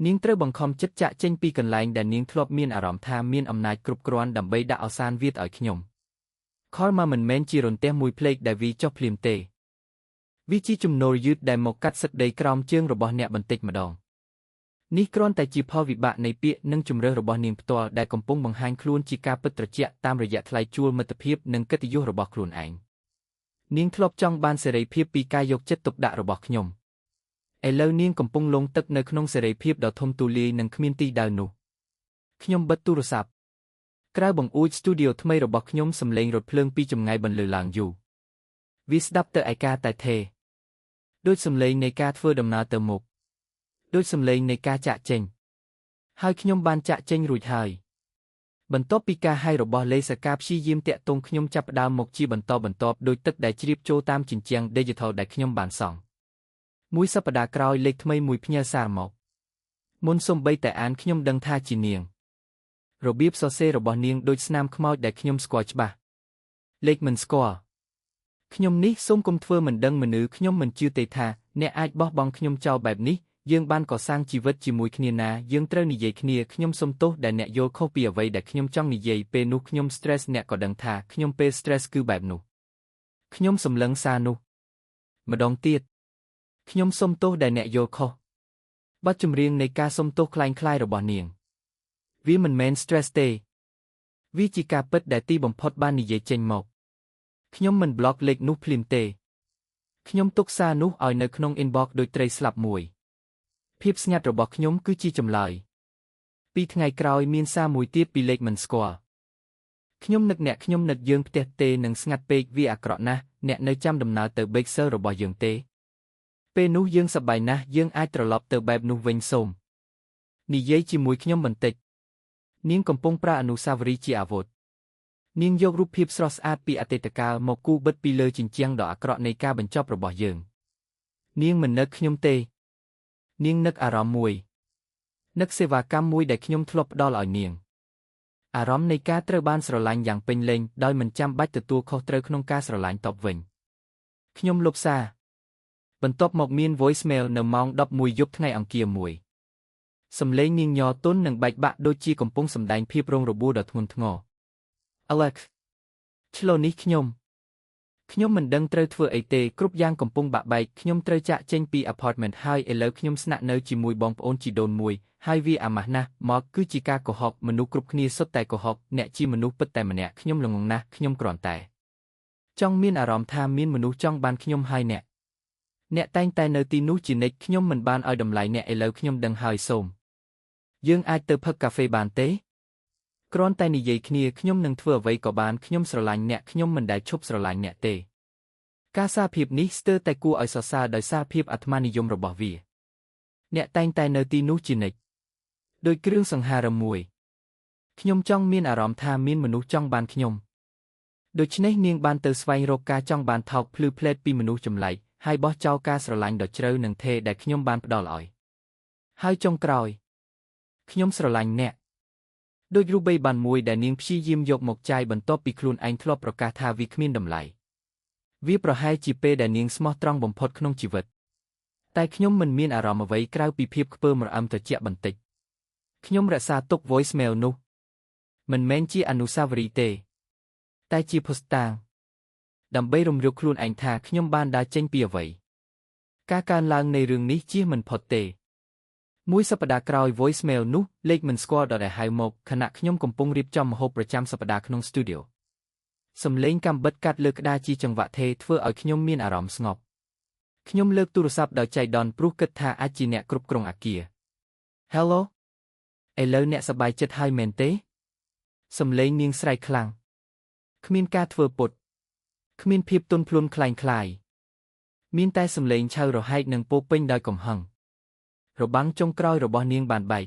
នាងត្រូវបង្ខំចិត្តចាកចេញពីកន្លែងដែលនាងធ្លាប់មានអារម្មណ៍ថាមានអំណាចគ្រប់គ្រាន់ដើម្បីដាក់ឱសានវាទឲ្យខ្ញុំ Karma មិនមែនជារន្ទះមួយភ្លែកដែលវាចុះភ្លាមទេវាជាចំណូលយឺតដែលមកកាត់សឹកដីក្រោមជើងរបស់អ្នកបន្តិចម្ដងនេះគ្រាន់តែជាផលវិបាកនៃពាក្យនិងជំរើសរបស់នាងផ្ទាល់ដែលកំពុងបង្ហាញខ្លួនជាការពិតត្រជាក់តាមរយៈថ្លៃជួលមិត្តភាពនិងកិត្តិយសរបស់ខ្លួនឯងនាងធ្លាប់ចង់បានសេរីភាពពីការយកចិត្តទុកដាក់របស់ខ្ញុំឥឡូវនាងកំពុងលង់ទឹកនៅក្នុងសេរីភាពដ៏ធំទូលាយនិងគ្មានទីដៅនោះខ្ញុំបិទទូរស័ព្ទក្រៅបង្អួចស្ទូឌីយោថ្មីរបស់ខ្ញុំសំឡេងរថភ្លើងពីចម្ងាយបន្លឺឡើងយូរវាស្ដាប់ទៅឯកាតែថេដូចសំឡេងនៃការធ្វើដំណើរទៅមុខដូចសំឡេងនៃការចាក់ចេញហើយខ្ញុំបានចាក់ចេញរួចហើយបន្ទាប់ពីការហៅរបស់លេសាការព្យាយាមតាក់ទងខ្ញុំចាប់ផ្ដើមមកជាបន្តបន្ទាប់ដោយទឹកដែលជ្រាបចូលតាមជញ្ជាំង Digital ដែលខ្ញុំបានសង់មួយសប្តាហ៍ក្រោយលេខថ្មីមួយផ្ញើសារមកមុនសូម្បីតែអានខ្ញុំដឹងថាជានាងរបៀបសរសេររបស់នាងដូចស្នាមខ្មោចដែលខ្ញុំស្គាល់ច្បាស់លេខមិនស្គាល់ខ្ញុំនេះសូមកុំធ្វើមិនដឹងមនុស្សខ្ញុំមិនជឿទេថាអ្នកអាចបោះបង់ខ្ញុំចោលបែបនេះយើងបានកសាងជីវិតជាមួយគ្នាណាយើងត្រូវនិយាយគ្នាខ្ញុំសុំទោសដែលអ្នកយល់ខុសពីអ្វីដែលខ្ញុំចង់និយាយពេលនោះខ្ញុំ stress អ្នកក៏ដឹងថាខ្ញុំពេល stress គឺបែបនោះខ្ញុំសម្លឹងសារនោះម្ដងទៀតខ្ញុំសុំទោសដែលអ្នកយល់ខុស បទចម្រៀងនៃការសុំទោសក្លែងក្លាយរបស់នាងវាមិនមែន stress ទេវាជាការពិតដែលទីបំផុតបាននិយាយចេញមកខ្ញុំមិនប្លុកលេខនោះភ្លាមទេខ្ញុំទុកសារនោះឲ្យនៅក្នុង inbox ដូចត្រីស្លាប់មួយភាពស្ងាត់របស់ខ្ញុំគឺជាចម្លើយពីថ្ងៃក្រោយមានសារមួយទៀតពីលេខមិនស្គាល់ខ្ញុំនឹកអ្នកខ្ញុំនឹកយើងផ្ទះទេនឹងស្ងាត់ពេកវាអាក្រក់ណាស់អ្នកនៅចាំដំណើរទៅ Bexel របស់យើងទេពេលនោះយើងសប្បាយណាស់យើងអាចត្រឡប់ទៅបែបនោះវិញសូមនិយាយជាមួយខ្ញុំបន្តិចនាងកំពុងប្រើអនុស្សាវរីយ៍ជាអាវុធនាងយករូបភាពស្រស់ស្អាតពីអតីតកាលមកគូរបិទពីលើជញ្ជាំងដ៏អាក្រក់នៃការបញ្ចប់របស់យើងនាងមិននឹកខ្ញុំទេនាងនឹកអារម្មណ៍មួយនឹកសេវាកម្មមួយដែលខ្ញុំធ្លាប់ផ្ដល់ឲ្យនាងអារម្មណ៍នៃការត្រូវបានស្រឡាញ់យ៉ាងពេញលេញដោយមិនចាំបាច់ទទួលខុសត្រូវក្នុងការស្រឡាញ់តបវិញខ្ញុំលុបសារបន្ទាប់មកមាន voicemail នៅម៉ោង11យប់ថ្ងៃអង្គារមួយសំឡេងនាងញ័រទន់និងបែកបាក់ដូចជាកំពុងសម្ដែងភាពរងរបួសដ៏ធ្ងន់ធ្ងរ Alex ឆ្លូនេះខ្ញុំមិនដឹងត្រូវធ្វើអីទេគ្រប់យ៉ាងកំពុងបាក់បែកខ្ញុំត្រូវចាក់ចេញពី apartment ហើយឥឡូវខ្ញុំស្នាក់នៅជាមួយបងប្អូនជីដូនមួយហើយវាអាម៉ាស់ណាស់មកគឺជាការកុហកមនុស្សគ្រប់គ្នាសុទ្ធតែកុហកអ្នកជាមនុស្សពិតតែម្នាក់ខ្ញុំល្ងង់ណាស់ខ្ញុំគ្រាន់តែចង់មានអារម្មណ៍ថាមានមនុស្សចង់បានខ្ញុំហើយអ្នកតែងតែនៅទីនោះជានិច្ចខ្ញុំមិនបានឲ្យតម្លៃអ្នកឥឡូវខ្ញុំដឹងហើយសូមយើងអាចទៅផឹកកាហ្វេបានទេគ្រាន់តែនិយាយគ្នាខ្ញុំនឹងធ្វើអ្វីក៏បានខ្ញុំស្រឡាញ់អ្នកខ្ញុំមិនដែលឈប់ស្រឡាញ់អ្នកទេការសារភាពនេះស្ទើរតែគួរឲ្យសរសើរដោយសារភាពអាត្មានិយមរបស់វាអ្នកតែងតែនៅទីនោះជានិច្ចដោយគ្រឿងសង្ហារឹមមួយខ្ញុំចង់មានអារម្មណ៍ថាមានមនុស្សចង់បានខ្ញុំដូច្នេះនាងបានទៅស្វែងរកការចង់បានថោកភ្លឺផ្លែតពីមនុស្សចម្លែកហើយបោះចោលការស្រឡាញ់ដ៏ជ្រៅនិងថេរដែលខ្ញុំបានផ្ដល់ឲ្យហើយចុងក្រោយខ្ញុំស្រឡាញ់អ្នកដូចរូបិយប័ណ្ណមួយដែលនាងព្យាយាមយកមកចាយបន្ទាប់ពីខ្លួនឯងធ្លាប់ប្រកាសថាវាគ្មានតម្លៃវាប្រហែលជាពេលដែលនាងស្មោះត្រង់បំផុតក្នុងជីវិតតែខ្ញុំមិនមានអារម្មណ៍អ្វីក្រៅពីភាពខ្ពើមរអឹមត្រជាក់បន្តិចខ្ញុំរក្សាទុក voicemail នោះមិនមែនជាអនុស្សាវរីយ៍ទេតែជាភស្តុតាងដើម្បីរំលឹកខ្លួនឯងថាខ្ញុំបានដើរចេញពីអ្វីការកើនឡើងនៃរឿងនេះជៀសមិនផុតទេមួយសប្តាហ៍ក្រោយ voicemail នោះលេខមិនស្គាល់ដដែលហៅមកខណៈខ្ញុំកំពុងរៀបចំម្ហូបប្រចាំសប្តាហ៍ក្នុង studio សំឡេងកាំបិតកាត់លើក្តារជាចង្វាក់ថេរធ្វើឲ្យខ្ញុំមានអារម្មណ៍ស្ងប់ខ្ញុំលើកទូរស័ព្ទដោយចៃដន្យព្រោះគិតថាអាចជាអ្នកគ្រប់គ្រងអគារ Hello ឥឡូវអ្នកសប្បាយចិត្តហើយមែនទេសំឡេងនាងស្រែកខ្លាំងគ្មានការធ្វើពុតគ្មានភាពទន់ភ្លន់ក្លែងក្លាយមានតែសំឡេងឆៅរហែកនិងពោពេញដោយកំហឹងរបាំងចុងក្រោយរបស់នាងបានបែក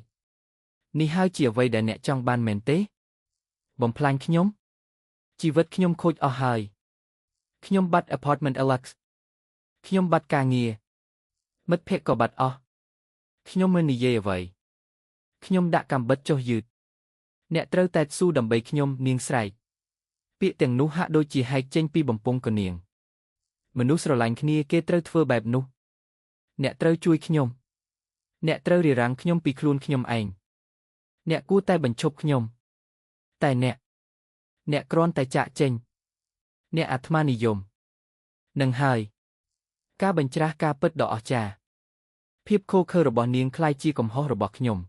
នេះហើយជាអ្វីដែលអ្នកចង់បានមែនទេបំផ្លាញខ្ញុំជីវិតខ្ញុំខូចអស់ហើយខ្ញុំបាត់ apartment Alex ខ្ញុំបាត់ការងារមិត្តភក្តិក៏បាត់អស់ខ្ញុំមិននិយាយអ្វីខ្ញុំដាក់កាំបិតចុះយឺតអ្នកត្រូវតែស៊ូដើម្បីខ្ញុំនាងស្រែកពាក្យទាំងនោះហាក់ដូចជាហែកចេញពីបំពង់កនាងមនុស្សស្រឡាញ់គ្នាគេត្រូវធ្វើបែបនោះអ្នកត្រូវជួយខ្ញុំអ្នកត្រូវរារាំងខ្ញុំពីខ្លួនខ្ញុំឯងអ្នកគួរតែបញ្ឈប់ខ្ញុំតែអ្នកគ្រាន់តែចាកចេញអ្នកអាត្មានិយមនឹងហើយការបញ្ច្រាស់ការពិតដ៏អស្ចារ្យភាពឃោរឃៅរបស់នាងក្លាយជាកំហុសរបស់ខ្ញុំ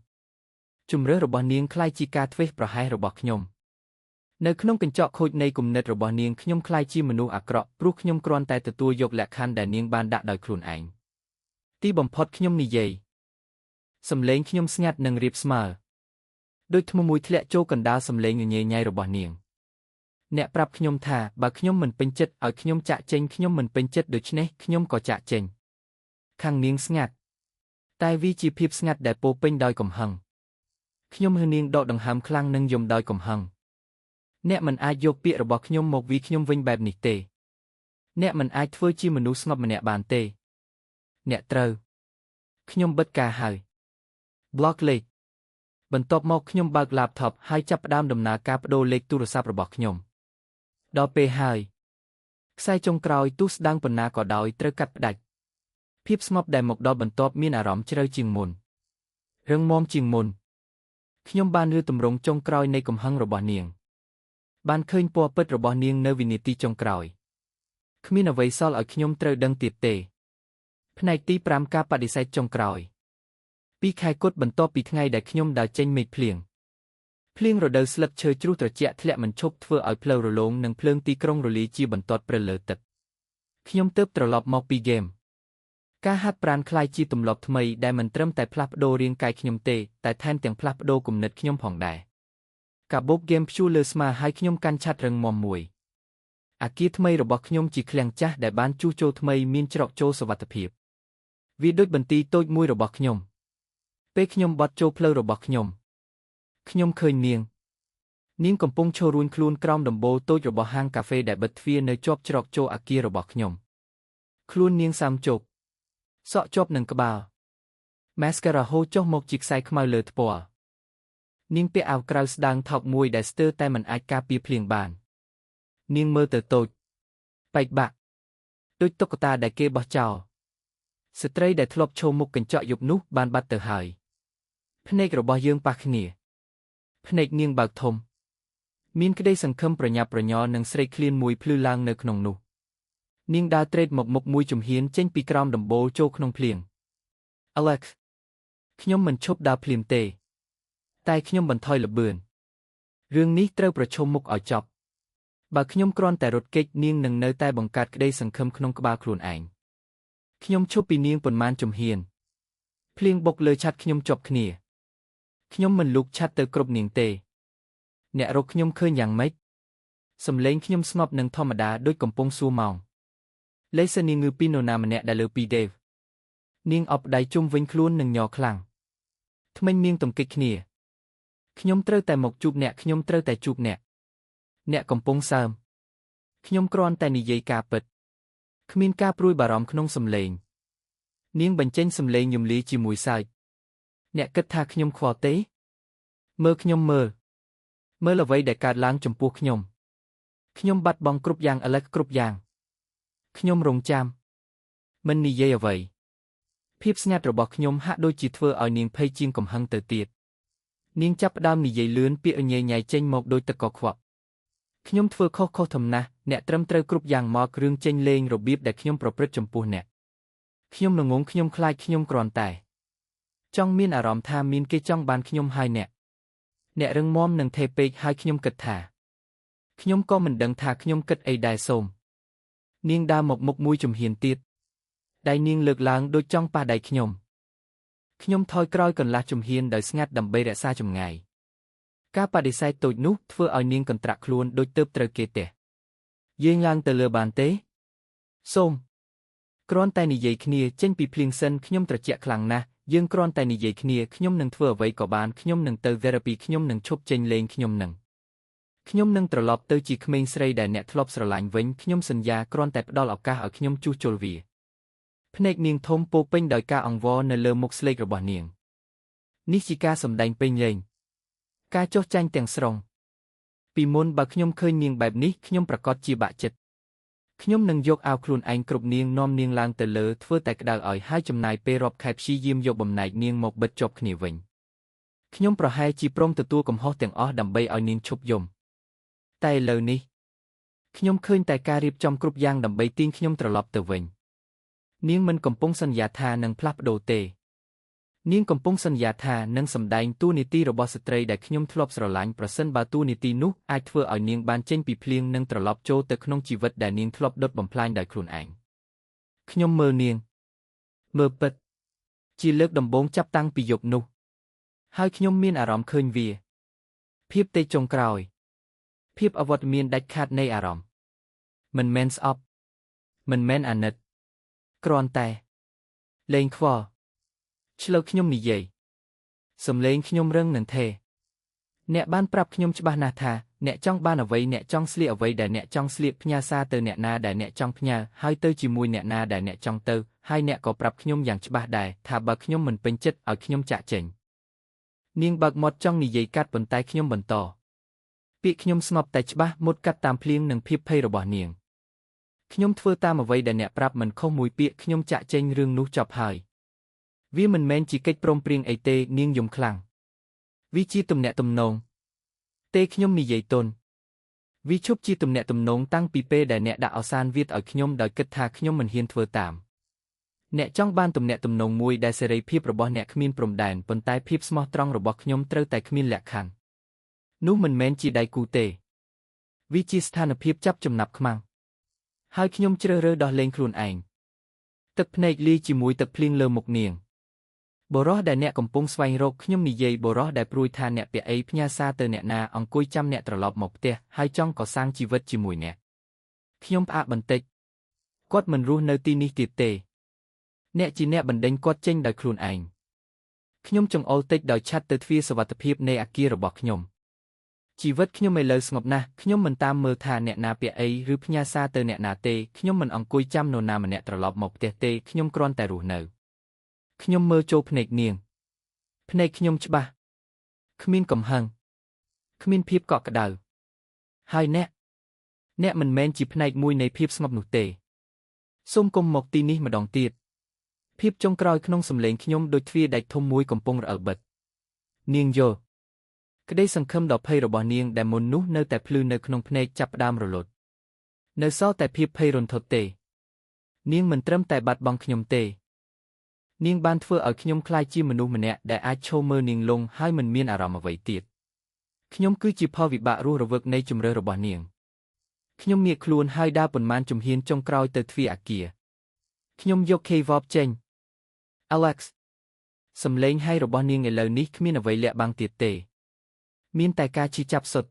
ជំរឿសរបស់នាងក្លាយជាការធ្វេសប្រហែសរបស់ខ្ញុំនៅក្នុងកញ្ចក់ខូចនៃគំនិតរបស់នាងខ្ញុំក្លាយជាមនុស្សអាក្រក់ព្រោះខ្ញុំគ្រាន់តែទទួលយកលក្ខខណ្ឌដែលនាងបានដាក់ដោយខ្លួនឯងទីបំផុតខ្ញុំនិយាយសំឡេងខ្ញុំស្ងាត់និងរាបស្មើដូចថ្មមួយធ្លាក់ចូលកណ្ដាលសំឡេងញញញ៉ៃរបស់នាងអ្នកប្រាប់ខ្ញុំថាបើខ្ញុំមិនពេញចិត្តឲ្យខ្ញុំចាក់ចេញខ្ញុំមិនពេញចិត្តដូច្នេះខ្ញុំក៏ចាក់ចេញខាងនាងស្ងាត់តែវាជាភាពស្ងាត់ដែលពោពេញដោយកំហឹងខ្ញុំហឺនាងដកដង្ហើមខ្លាំងនិងយំដោយកំហឹងអ្នកមិនអាចយកពាក្យរបស់ខ្ញុំមកវាយខ្ញុំវិញបែបនេះទេអ្នកមិនអាចធ្វើជាមនុស្សស្ងប់ម្នាក់បានទេអ្នកត្រូវខ្ញុំបិទការហើយ Block លេខបន្ទាប់មកខ្ញុំបើក laptop ហើយចាប់ផ្ដើមដំណើរការបដូរលេខទូរស័ព្ទរបស់ខ្ញុំដល់ពេលហើយខ្សែចុងក្រោយទោះស្ដាងប៉ុណ្ណាក៏ដោយត្រូវកាត់ផ្ដាច់ភាពស្ងប់ដែលមកដល់បន្ទាប់មានអារម្មណ៍ជ្រៅជាងមុនរឹងមាំជាងមុនខ្ញុំបានឮទម្រង់ចុងក្រោយនៃកំហឹងរបស់នាងបានឃើញពណ៌ពិតរបស់នាងនៅវិនាទីចុងក្រោយគ្មានអ្វីសល់ឲ្យខ្ញុំត្រូវដឹងទៀតទេផ្នែកទី5ការបដិសេធចុងក្រោយ 2ខែគត់បន្ទាប់ពីថ្ងៃដែលខ្ញុំដើរចេញមេឃភ្លៀងភ្លៀងរដូវស្លឹកឈើជ្រុះត្រជាក់ធ្លាក់មិនឈប់ធ្វើឲ្យផ្លូវរលោងនិងភ្លើងទីក្រុងរលាយជាបន្ទាត់ព្រិលលើទឹកខ្ញុំទើបត្រឡប់មកពីហ្គេមការហាត់ប្រាណក្លាយជាទម្លាប់ថ្មីដែលមិនត្រឹមតែផ្លាស់ប្ដូររាងកាយខ្ញុំទេតែថែមទាំងផ្លាស់ប្ដូរគំនិតខ្ញុំផងដែរកាបូបហ្គេមព្យួរលើស្មាហើយខ្ញុំកាន់ឆ័ត្ររឹងមាំមួយអាគារថ្មីរបស់ខ្ញុំជាឃ្លាំងចាស់ដែលបានជួសជុលថ្មីមានច្រកចូលសុវត្ថិភាពវាដូចបន្ទីតូចមួយរបស់ខ្ញុំពេលខ្ញុំបត់ចូលផ្លូវរបស់ខ្ញុំខ្ញុំឃើញនាងនាងកំពុងឈររួញខ្លួនក្រោមដំបូលតូចរបស់ហាងកាហ្វេដែលបិទទ្វារនៅជាប់ច្រកចូលអាគាររបស់ខ្ញុំខ្លួននាងសាមជោគសក់ជាប់នឹងក្បាល Mascara ហូរចុះមកជាខ្សែខ្មៅលើថ្ពាល់នាងពាក់អាវក្រៅស្ដើងថោកមួយដែលស្ទើរតែមិនអាចការពារភ្លៀងបាននាងមើលទៅតូចបែកបាក់ដូចតុក្កតាដែលគេបោះចោលស្ត្រីដែលធ្លាប់ឈរមុខកញ្ចក់យប់នោះបានបាត់ទៅហើយភ្នែករបស់យើងប៉ះគ្នាភ្នែកនាងបើកធំមានក្តីសង្ឃឹមប្រញាប់ប្រញាល់និងស្រេកឃ្លានមួយភ្លឺឡើងនៅក្នុងនោះនាងដើរទ្រេតមកមុខមួយជំហានចេញពីក្រោមដំបូលចូលក្នុងភ្លៀង Alex ខ្ញុំមិនឈប់ដើរភ្លាមទេតែខ្ញុំបន្ថយល្បឿនរឿងនេះត្រូវប្រឈមមុខឲ្យចប់បើខ្ញុំគ្រាន់តែរត់គេចនាងនឹងនៅតែបង្កើតក្តីសង្ឃឹមក្នុងក្បាលខ្លួនឯងខ្ញុំឈប់ពីនាងប៉ុន្មានជំហានភ្លៀងបុកលើឆ័ត្រខ្ញុំជាប់គ្នាខ្ញុំមិនលូកឆ័ត្រទៅគ្រប់នាងទេអ្នករកខ្ញុំឃើញយ៉ាងម៉េចសំឡេងខ្ញុំស្ងប់និងធម្មតាដូចកំពុងសួរម៉ោងលេសនាងងើពីនរណាម្នាក់ដែលលើពី Dave នាងអបដៃជុំវិញខ្លួននិងញ័រខ្លាំងថ្មិញនាងទំកិចគ្នាខ្ញុំត្រូវតែមកជួបអ្នកខ្ញុំត្រូវតែជួបអ្នកអ្នកកំពុងសើមខ្ញុំគ្រាន់តែនិយាយការពិតគ្មានការព្រួយបារម្ភក្នុងសំឡេងនាងបញ្ចេញសំឡេងយំលាជាមួយសើចអ្នកគិតថាខ្ញុំខ្វល់ទេមើលខ្ញុំមើលមើលអ្វីដែលកើតឡើងចំពោះខ្ញុំខ្ញុំបាត់បង់គ្រប់យ៉ាង Alex គ្រប់យ៉ាងខ្ញុំរងចាំមិននិយាយអ្វីភាពស្ងាត់របស់ខ្ញុំហាក់ដូចជាធ្វើឲ្យនាងភ័យជាងកំហឹងទៅទៀតនាងចាប់ផ្ដើមនិយាយលឿនពាក្យញ៉ៃញ៉ៃចេញមកដូចទឹកកខ្វក់ខ្ញុំធ្វើខុសធំណាស់អ្នកត្រឹមត្រូវគ្រប់យ៉ាងមករឿងចេញលេងរបៀបដែលខ្ញុំប្រព្រឹត្តចំពោះអ្នកខ្ញុំល្ងងខ្ញុំខ្លាចខ្ញុំគ្រាន់តែចង់មានអារម្មណ៍ថាមានគេចង់បានខ្ញុំហើយអ្នករឹងមាំនិងថេពេកហើយខ្ញុំគិតថាខ្ញុំក៏មិនដឹងថាខ្ញុំគិតអីដែរសូមនាងដើរមកមុខមួយជំហានទៀតដៃនាងលើកឡើងដូចចង់ប៉ះដៃខ្ញុំខ្ញុំថយក្រោយកន្លះជំហានដោយស្ងាត់ដើម្បីរក្សាចម្ងាយការបដិសេធតូចនោះធ្វើឲ្យនាងកន្ត្រាក់ខ្លួនដូចទើបត្រូវគេទះយើងឡើងទៅលើបានទេសូមគ្រាន់តែនិយាយគ្នាចេញពីភ្លៀងសិនខ្ញុំត្រជាក់ខ្លាំងណាស់យើងគ្រាន់តែនិយាយគ្នាខ្ញុំនឹងធ្វើអ្វីក៏បានខ្ញុំនឹងទៅ therapy ខ្ញុំនឹងឈប់ចេញលេងខ្ញុំនឹងត្រឡប់ទៅជាក្មេងស្រីដែលអ្នកធ្លាប់ស្រឡាញ់វិញខ្ញុំសន្យាគ្រាន់តែផ្ដល់ឱកាសឲ្យខ្ញុំជួសជុលវាភ្នែកនាងធំពោពេញដោយការអង្វរនៅលើមុខស្លេករបស់នាងនេះជាការសម្ដែងពេញលេញការចុះចាញ់ទាំងស្រុងពីមុនបើខ្ញុំឃើញនាងបែបនេះខ្ញុំប្រកាសជាបាក់ចិត្តខ្ញុំនឹងយកអាវខ្លួនឯងគ្រប់នាងនាំនាងឡើងទៅលើធ្វើតែក្តៅឲ្យហើយចំណាយពេលរាប់ខែព្យាយាមយកបំណែកនាងមកបិទជាប់គ្នាវិញខ្ញុំប្រហែលជាព្រមទទួលកំហុសទាំងអស់ដើម្បីឲ្យនាងឈប់យំតែឥឡូវនេះខ្ញុំឃើញតែការរៀបចំគ្រប់យ៉ាងដើម្បីទាញខ្ញុំត្រឡប់ទៅវិញនាងមិនកំពុងសន្យាថានឹងផ្លាស់ប្ដូរទេនាងកំពុងសន្យាថានឹងសម្ដែងតួនាទីរបស់ស្ត្រីដែលខ្ញុំធ្លាប់ស្រឡាញ់ប្រសិនបើតួនាទីនោះអាចធ្វើឲ្យនាងបានចេញពីភ្លៀងនិងត្រឡប់ចូលទៅក្នុងជីវិតដែលនាងធ្លាប់ដុតបំផ្លាញដោយខ្លួនឯងខ្ញុំមើលនាងមើលពិតជាលើកដំបូងចាប់តាំងពីយប់នោះហើយខ្ញុំមានអារម្មណ៍ឃើញវាភាពទេចុងក្រោយភាពអវត្តមានដាច់ខាតនៃអារម្មណ៍មិនមែនស្អប់មិនមែនអាណិតគ្រាន់តែលែងខ្វល់ឆ្លូវខ្ញុំនិយាយសំឡេងខ្ញុំរឹងនឹងថេអ្នកបានប្រាប់ខ្ញុំច្បាស់ណាស់ថាអ្នកចង់បានអ្វីអ្នកចង់ស្លៀកអ្វីដែលអ្នកចង់ស្លៀកផ្ញើសារទៅអ្នកណាដែលអ្នកចង់ផ្ញើហើយទៅជាមួយអ្នកណាដែលអ្នកចង់ទៅហើយអ្នកក៏ប្រាប់ខ្ញុំយ៉ាងច្បាស់ដែរថាបើខ្ញុំមិនពេញចិត្តឲ្យខ្ញុំចាកចេញនាងបើកមាត់ចង់និយាយកាត់ប៉ុន្តែខ្ញុំបន្តពាក្យខ្ញុំស្ងប់តែច្បាស់មុតកាត់តាមភ្លៀងនិងភាពភ័យរបស់នាងខ្ញុំធ្វើតាមអ្វីដែលអ្នកប្រាប់មិនខុសមួយពាក្យខ្ញុំចាកចេញរឿងនោះចប់ហើយវាមិនមែនជាកិច្ចព្រមព្រៀងអីទេនាងយំខ្លាំងវាជាទំនាក់ទំនងទេខ្ញុំនិយាយទន់វាឈប់ជាទំនាក់ទំនងតាំងពីពេលដែលអ្នកដាក់ឱសានវាទឲ្យខ្ញុំដោយគិតថាខ្ញុំមិនហ៊ានធ្វើតាម អ្នកចង់បានទំនាក់ទំនងមួយដែលសេរីភាពរបស់អ្នកគ្មានព្រំដែនប៉ុន្តែភាពស្មោះត្រង់របស់ខ្ញុំត្រូវតែគ្មានលក្ខខណ្ឌនោះមិនមែនជាដៃគូទេវាជាស្ថានភាពចាប់ចំណាប់ខ្មាំងហើយខ្ញុំជ្រើសរើសដោះលែងខ្លួនឯងទឹកភ្នែកលាយជាមួយទឹកភ្លៀងលើមុខនាងបុរសដែលអ្នកកំពុងស្វែងរកខ្ញុំនិយាយបុរសដែលព្រួយថាអ្នកពាក់អីផ្ញើសារទៅអ្នកណាអង្គុយចាំអ្នកត្រឡប់មកផ្ទះហើយចង់កសាងជីវិតជាមួយអ្នកខ្ញុំផ្អាកបន្តិចគាត់មិនរស់នៅទីនេះទៀតទេអ្នកជាអ្នកបណ្ដេញគាត់ចេញដោយខ្លួនឯងខ្ញុំចង្អុលតិចដោយឆាត់ទៅទ្វារសុវត្ថិភាពនៃអគាររបស់ខ្ញុំជីវិតខ្ញុំឥឡូវស្ងប់ណាស់ខ្ញុំមិនតាមមើលថាអ្នកណាពាក់អីឬផ្ញើសារទៅអ្នកណាទេខ្ញុំមិនអង្គុយចាំនរណាម្នាក់ត្រឡប់មកផ្ទះទេខ្ញុំគ្រាន់តែរស់នៅខ្ញុំមើលចូលភ្នែកនាងភ្នែកខ្ញុំច្បាស់គ្មានកំហឹងគ្មានភាពកក់ក្ដៅហើយអ្នកមិនមែនជាផ្នែកមួយនៃភាពស្ងប់នោះទេសូមគុំមកទីនេះម្ដងទៀតភាពចុងក្រោយក្នុងសម្លេងខ្ញុំដូចទ្វារដែកធំមួយកំពុងរអិលបិទនាងយល់ក្តីសង្ឃឹមដ៏ភ័យរបស់នាងដែលមុននោះនៅតែភ្លឺនៅក្នុងភ្នែកចាប់ផ្ដើមរលត់នៅសល់តែភាពភ័យរន្ធត់ទេនាងមិនត្រឹមតែបាត់បង់ខ្ញុំទេនាងបានធ្វើឲ្យខ្ញុំក្លាយជាមនុស្សម្នាក់ដែលអាចឈរមើលនាងលង់ហើយមិនមានអារម្មណ៍អ្វីទៀតខ្ញុំគឺជាផលវិបាករស់រវើកនៃជម្រើសរបស់នាងខ្ញុំងាកខ្លួនហើយដើរប៉ុន្មានជំហានចុងក្រោយទៅទ្វារអគារខ្ញុំយក K-pop ចេញ Alex សំឡេងហៃរបស់នាងឥឡូវនេះគ្មានអ្វីលាក់បាំងទៀតទេមានតែការឈឺចាប់សុទ្ធ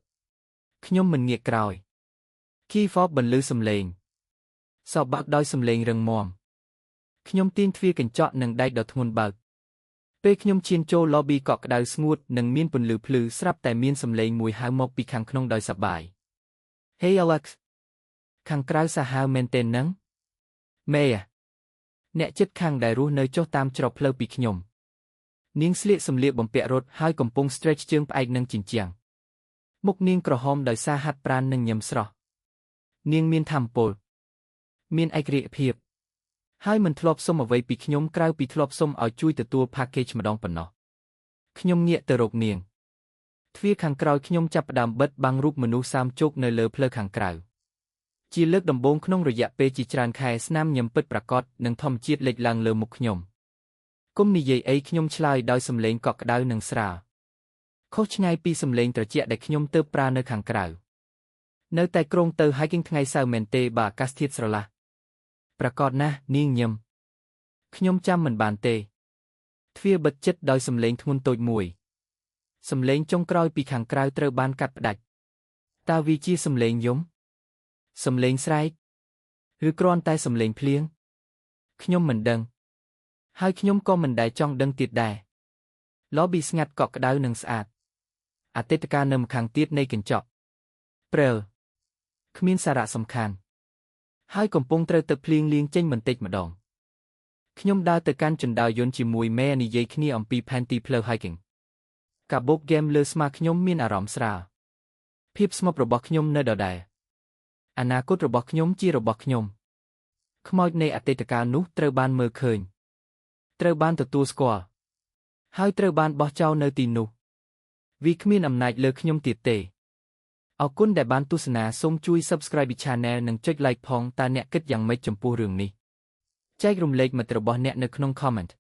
ខ្ញុំមិនងាកក្រោយ K-pop បន្លឺសំឡេងសោបាក់ដោយសំឡេងរឹងមាំខ្ញុំទាញទ្វារកញ្ចក់និងដែកដ៏ធ្ងន់បើកពេលខ្ញុំឈានចូល lobby កក់ក្ដៅស្ងួតនិងមានពន្លឺភ្លឺស្រាប់តែមានសំឡេងមួយហៅមកពីខាងក្នុងដោយសប្បាយ Hey Alex ខាងក្រៅសាហាវមែនទែននឹងមេអ្នកចិត្តខាងដែលរស់នៅចុះតាមច្រកផ្លូវពីខ្ញុំនាងស្លៀកសម្លៀកបំពាក់រត់ហើយកំពុង stretch ជើងផ្អែកនឹងជញ្ជាំងមុខនាងក្រហមដោយសារហាត់ប្រាណនិងញឹមស្រស់នាងមានធម៌ពលមានឯករាជ្យភាពហើយមិនធ្លាប់សុំអ្វីពីខ្ញុំក្រៅពីធ្លាប់សុំឲ្យជួយទទួល package ម្ដងប៉ុណ្ណោះខ្ញុំងាកទៅរកនាងទ្វារខាងក្រោយខ្ញុំចាប់ផ្ដើមបិទបាំងរូបមនុស្សសាមជោគនៅលើផ្លូវខាងក្រៅជាលើកដំបូងក្នុងរយៈពេលជាច្រើនខែស្នាមញឹមពិតប្រាកដនិងធម្មជាតិលេចឡើងលើមុខខ្ញុំគុំនិយាយអីខ្ញុំឆ្លើយដោយសំឡេងកក់ក្ដៅនិងស្រាលខុសឆ្ងាយពីសំឡេងត្រជាក់ដែលខ្ញុំទើបប្រើនៅខាងក្រៅនៅតែគ្រោងទៅ hiking ថ្ងៃសៅរ៍មែនទេបើអាកាសធាតុស្រឡះប្រាកដណាស់នាងញឹមខ្ញុំចាំមិនបានទេទ្វារបិទជិតដោយសំឡេងធ្ងន់តូចមួយសំឡេងចុងក្រោយពីខាងក្រៅត្រូវបានកាត់ផ្ដាច់តើវាជាសំឡេងយំសំឡេងស្រែកឬគ្រាន់តែសំឡេងភ្លៀងខ្ញុំមិនដឹងហើយខ្ញុំក៏មិនដែលចង់ដឹងទៀតដែរ Lobby ស្ងាត់កក់ក្ដៅនិងស្អាតអតីតកាលនៅម្ខាងទៀតនៃកញ្ចក់ព្រិលគ្មានសារៈសំខាន់ហើយកំពុងត្រូវទឹកភ្លៀងលាងចេញបន្តិចម្ដងខ្ញុំដើរទៅកាន់ជណ្ដើរយន្តជាមួយម៉ែនិយាយគ្នាអំពីផែនទីផ្លូវ hiking កាបូបហ្គេមលើស្មាខ្ញុំមានអារម្មណ៍ស្រាលភាពស្ងប់របស់ខ្ញុំនៅដដែលអនាគតរបស់ខ្ញុំជារបស់ខ្ញុំខ្មោចនៃអតីតកាលនោះត្រូវបានមើលឃើញត្រូវបានទទួលស្គាល់ហើយត្រូវបានបោះចោលនៅទីនោះវាគ្មានអំណាចលើខ្ញុំទៀតទេអរគុណដែលបានទស្សនាសូមជួយ Subscribe Channel និងចុច Like ផងតើអ្នកគិតយ៉ាងម៉េចចំពោះរឿងនេះចែករំលែកមិត្តរបស់អ្នកនៅក្នុង Comment